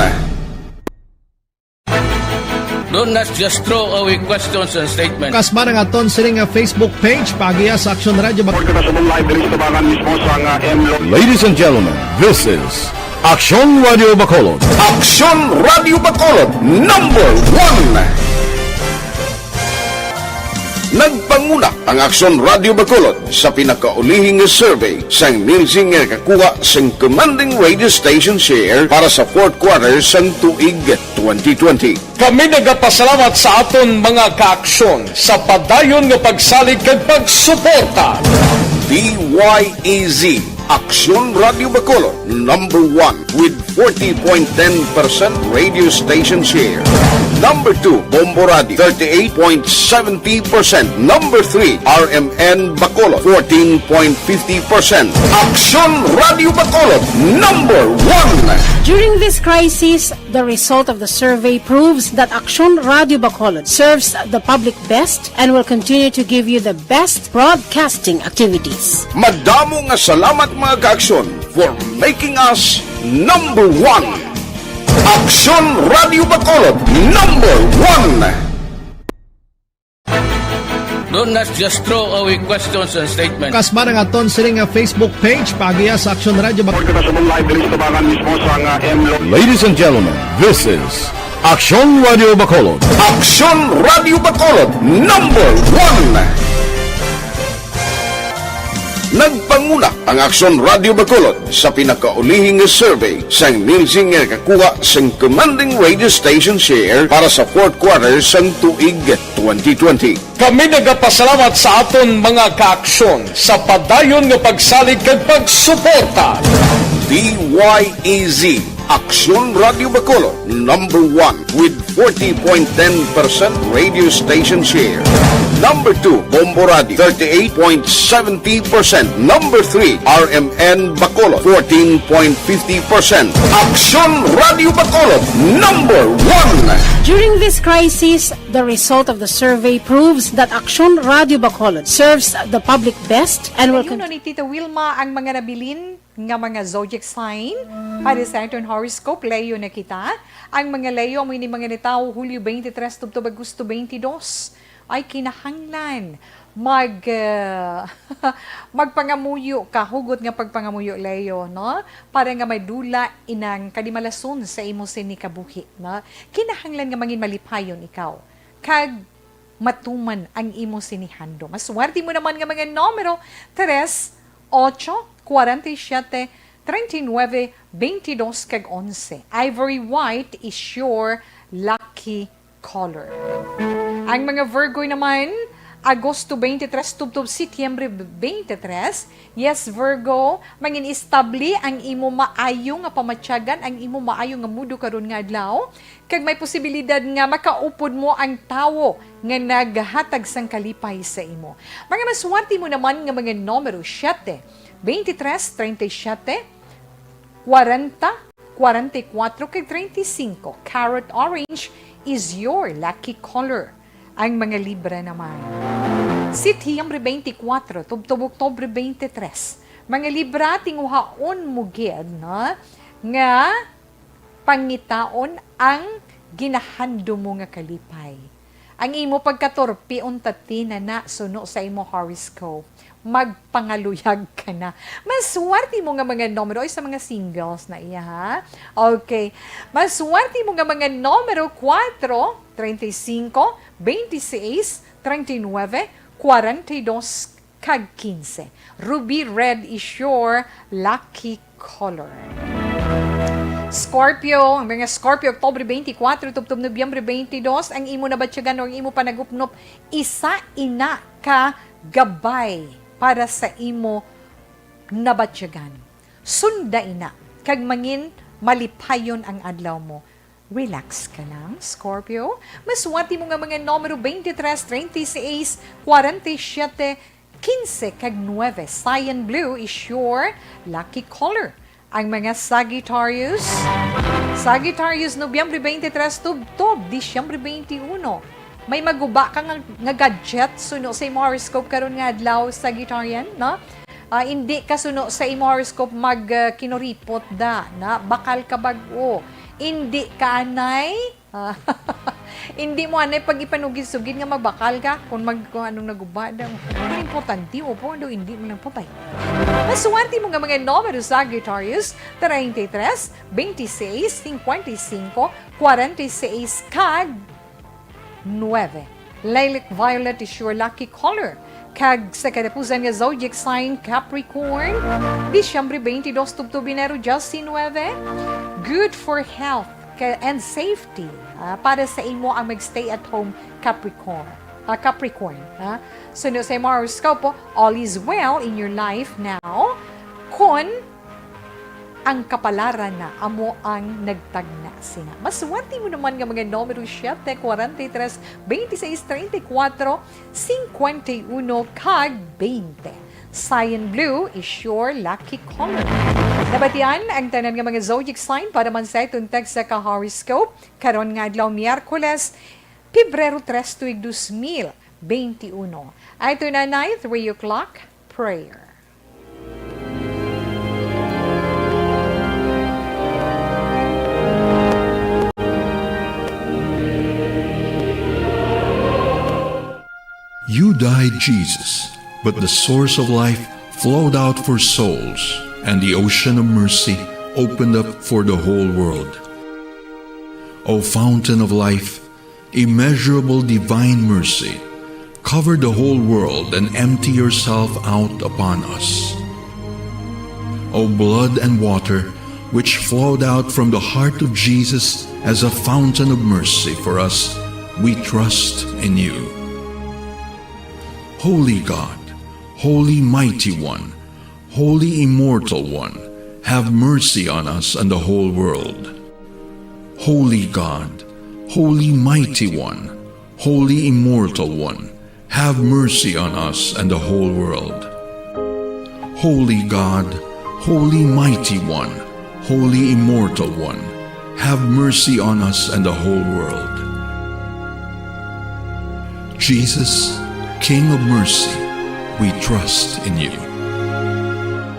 Don't, let's just throw away questions and statements. Kasman ang aton sini nga Facebook page, pagiya sa Aksyon Radio Bacolod. Ladies and gentlemen, this is Aksyon Radio Bacolod. Aksyon Radio Bacolod, number one. Nagpanguna ang Aksyon Radio Bacolod sa pinakaulihi nga survey sang Nielsen nga nakakuha sang commanding radio station share para sa fourth quarter sang tuig twenty twenty. Kami nagapasalamat sa aton mga kaaksyon sa padayon nga pagsalig kag pagsuporta. D Y E Z, Aksyon Radio Bacolod, number one with forty point ten percent radio station share. Number two, Bombo Radio, thirty-eight point seventy percent. Number three, R M N Bacolod, fourteen point fifty percent. Aksyon Radio Bacolod, number one. During this crisis, the result of the survey proves that Aksyon Radio Bacolod serves the public best and will continue to give you the best broadcasting activities. Madamo nga salamat, mga kaaksyon, for making us number one. Aksyon Radio Bacolod, number one. Don't not just throw away questions and statements. Kasmara nga aton sini nga Facebook page, paagiha sa Aksyon Radio Bacolod. Report kita sa live diri sa tubangan mismo sa nga M Lo- Ladies and gentlemen, this is Aksyon Radio Bacolod. Aksyon Radio Bacolod, number one. Nagpanguna ang Aksyon Radio Bacolod sa pinakaulihing nga survey sang Nielsen nga nakakuha sang commanding radio station share para sa fourth quarter sang tuig twenty twenty. Kami nagapasalamat sa aton mga kaaksyon sa padayon nga pagsalig kag pagsuporta. D Y E Z, Aksyon Radio Bacolod, number one with forty point ten percent radio station share. Number two, Bombo Radio, thirty-eight point seventy percent. Number three, R M N Bacolod, fourteen point fifty percent. Aksyon Radio Bacolod, number one. During this crisis, the result of the survey proves that Aksyon Radio Bacolod serves the public best and will Ayuno con- ni Tita Wilma ang mga nabilin nga mga zodiac sign para sa aton horoscope. Leo na kita. Ang mga Leo, amo ini mga natawo Hulyo twenty-three tubtob Agosto twenty-two. Ay kinahanglan mag, ah, magpangamuyo ka, hugot nga pagpangamuyo, Leo, no? Para nga madula inang kadimalason sa imo sini kabuhi, no? Kinahanglan nga mangin malipayon ikaw, kag matuman ang imo sini handom. Maswerte mo naman nga mga numero, tres, ocho, kuwarenta y siyete, treinta y nueve, veintidós, kag onse. Ivory white is your lucky color. Ang mga Virgo naman, Agosto twenty-three tubtob Setyembre twenty-three. Yes, Virgo, mangin-estable ang imo maayo nga pamatyagan, ang imo maayo nga mundo karon nga adlaw, kag may posibilidad nga makaupod mo ang tawo nga naghatag sang kalipay sa imo. Mga maswerte mo naman nga mga numero, siyete, twenty-three, treinta y siete, kwarenta, kwarenta y kuwatro, kag treinta y cinco. Carrot orange is your lucky color. Ang mga Libra naman, Setyembre twenty-four tubtob Oktubre twenty-three. Mga Libra, tinguhaon mo gid, no, nga pangitaon ang ginahandom mo nga kalipay. Ang imo pagkatorpe unta, Tina, na suno sa imo horoscope, magpangaluyag ka na. Maswerte mo nga mga numero, ay, sa mga singles na iya, ha? Okay. Maswerte mo nga mga numero, kuwatro, treinta y cinco, veintiséis, treinta y nueve, cuarenta y dos, kag quince. Ruby red is your lucky color. Scorpio, ang mga Scorpio, Oktubre twenty-four tubtob Nobyembre twenty-two, ang imo nabatyagan o ang imo panagupnop, isa ina ka gabay para sa imo nabatyagan. Sunda ina, kag mangin malipayon ang adlaw mo. Relax ka lang, Scorpio. Maswerte mo nga mga numero, twenty-three, treinta y seis, cuarenta y siete, quince, kag nueve. Cyan blue is your lucky color. Ang mga Sagittarius, Sagittarius, Nobyembre twenty-three tubtob Disyembre twenty-one. May maguba ka nga, nga gadget suno sa imo horoscope karon nga adlaw, Sagittarian, no? Ah, indi ka suno sa imo horoscope mag, ah, kinuripot da, na bakal ka bag-o. Indi ka anay, ah, indi mo anay pag ipanugid-sugid nga magbakal ka kung mag, kung anong naguba da. Ang importante, opo, ano, indi mo lang patay. Maswerte mo nga mga numero, Sagittarius, treinta y tres, veintiséis, cincuenta y cinco, cuarenta y seis, kag nueve. Lilac violet is your lucky color. Kag sa katapusan nga zodiac sign, Capricorn, Disyembre twenty-two tubtob Enero diecinueve, good for health ka-, and safety. Ah, para sa imo ang mag-stay at home, Capricorn. Ah, Capricorn, ha? Suno sa imo horoscope, all is well in your life now. Kon Ang kapalaran na amo ang nagtagna sina. Maswerte mo naman nga mga numero siete, forty-three, twenty-six, treinta y cuatro, cincuenta y uno, kag veinte. Cyan Blue is your lucky color. Nabatian ang tanan nga mga zodiac sign para man sa iton text sa ka-horoscope karon nga adlaw, Miyerkules, Pebrero tres, tuig dos mil benti uno. Ito na, Nay, three o'clock prayer. You died, Jesus, but the source of life flowed out for souls, and the ocean of mercy opened up for the whole world. O fountain of life, immeasurable divine mercy, cover the whole world and empty yourself out upon us. O blood and water, which flowed out from the heart of Jesus as a fountain of mercy for us, we trust in you. Holy God, Holy Mighty One, Holy Immortal One, have mercy on us and the whole world. Holy God, Holy Mighty One, Holy Immortal One, have mercy on us and the whole world. Holy God, Holy Mighty One, Holy Immortal One, have mercy on us and the whole world. Jesus, King of mercy, we trust in you.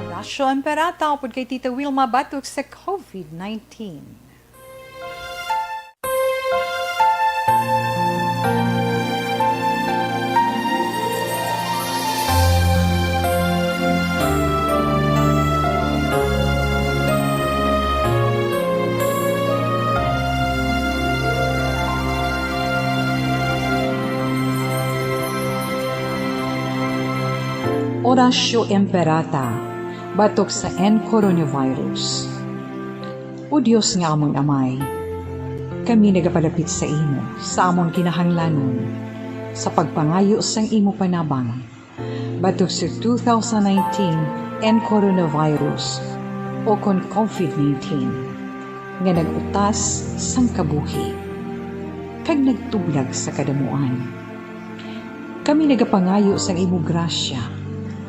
Horacio Amperata upod kay Tita Wilma batok sa COVID nineteen. Horacio Imperata, batok sa N coronavirus. O Dios nga amon Amay, kami nagapalapit sa imo sa amon kinahanglanon sa pagpangayo sang imo panabang batok sa two thousand nineteen N coronavirus, o kon COVID nineteen, nga nag-utas sang kabuhi kag nagtublag sa kadamuan. Kami nagapangayo sang imo grasya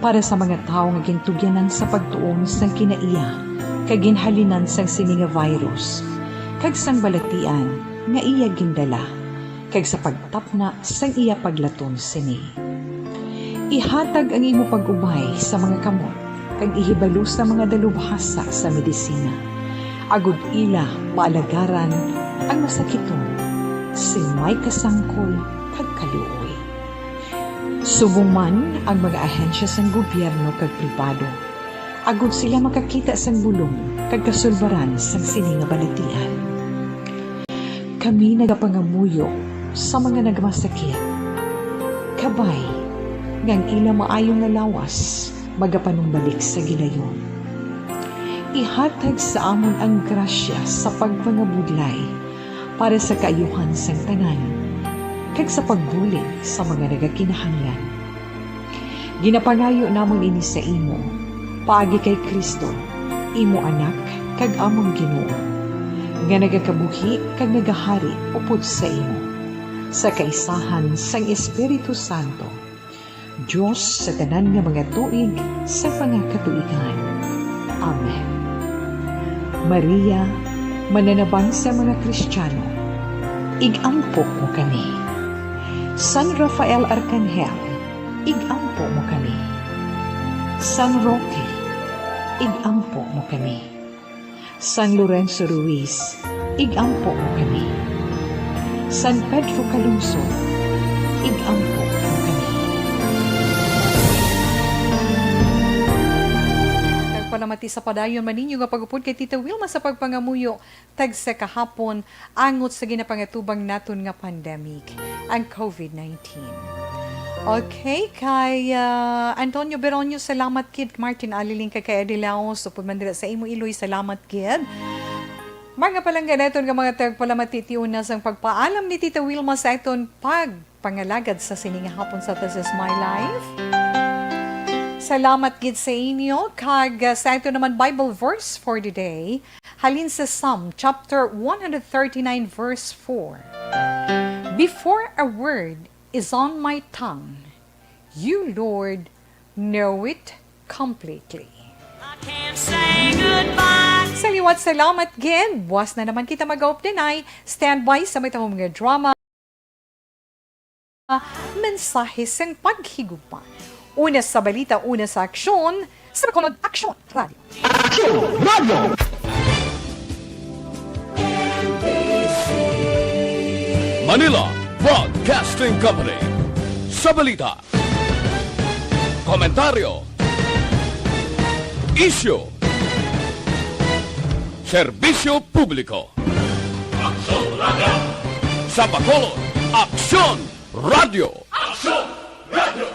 para sa mga tawo nga gintugyanan sa pagtuon sang kinaiya kag ginhalinan sang sini nga virus kag sang balatian nga iya gindala, kag sa pagtapna sang iya paglaton sini. Ihatag ang imo pag-ubay sa mga kamot kag ihibalo sa mga dalubhasa sa medisina, agod ila maalagaran ang masakiton sing may kasangkol kag kaluoy. Subong man ang mga ahensya sang gobyerno kag pribado, agod sila makakita sang bulong kag kasulbaran sang sini nga balatian. Kami nagapangamuyo sa mga nagamasakit, kabay nga ang ila maayo nga lawas magapanumbalik sa gilayon. Ihatag sa amon ang grasya sa pagpangabudlay para sa kaayuhan sang tanan, kag sa pagbulig sa mga nagakinahanglan. Ginapangayo namon ini sa imo, paagi kay Cristo, imo Anak kag amon Ginoo, nga nagakabuhi kag nagahari upod sa imo, sa kaisahan sang Espiritu Santo, Dios sa tanan nga mga tuig sa mga katuigan. Amen. Maria, mananabang sa mga Kristiyano, ig-ampo mo kami. San Rafael Arkanghel, ig-ampo mo kami. San Roque, ig-ampo mo kami. San Lorenzo Ruiz, ig-ampo mo kami. San Pedro Calungsod, ig-ampo mo kami. Nagpalamati sa padayon man ninyo nga pag-upod kay Tita Wilma sa pagpangamuyo tagsa kahapon angot sa ginapangatubang naton nga pandemic, ang COVID nineteen. Okay, kay, ah, Antonio Beronio, salamat gid. Martin Aliling, kay, kay Eddie Laos, upod man dira sa imo, Iloy, salamat gid. Mga palangga naton nga mga tagpalamati, tiuna sang pagpaalam ni Tita Wilma sa aton pagpangalagad sa sini nga hapon sa This Is My Life. Salamat gid sa inyo, kag, uh, sa ato naman Bible verse for the day, halin sa Psalm chapter one hundred thirty-nine, verse four. "Before a word is on my tongue, you, Lord, know it completely." I can't say goodbye. Sa liwat, salamat gid. Buwas na naman kita mag-updanay. Standby sa may tahom nga drama. Mensahe sang paghigugma. Una sa balita, una sa aksyon, sa Bacolod Aksyon Radio. Aksyon Radio! Manila Broadcasting Company. Sa balita, komentaryo, isyu, serbisyo publiko. Aksyon Radio! Sa Bacolod, Aksyon Radio! Aksyon Radio!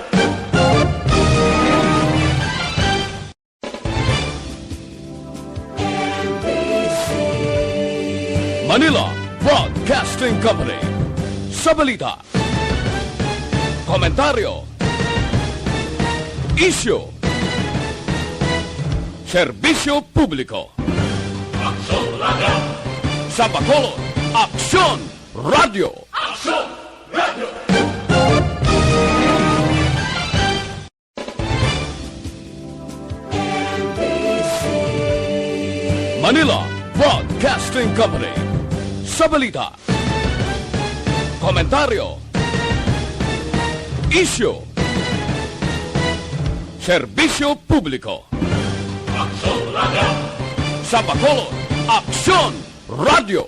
Manila Broadcasting Company. Sa balita, komentaryo, isyu, serbisyo publiko. Aksyon Radio! Sa Bacolod, Aksyon Radio! Aksyon Radio! Manila Broadcasting Company. Sa balita, komentaryo, isyu, serbisyo publiko. Aksyon Radio! Sa Bacolod, Aksyon Radio!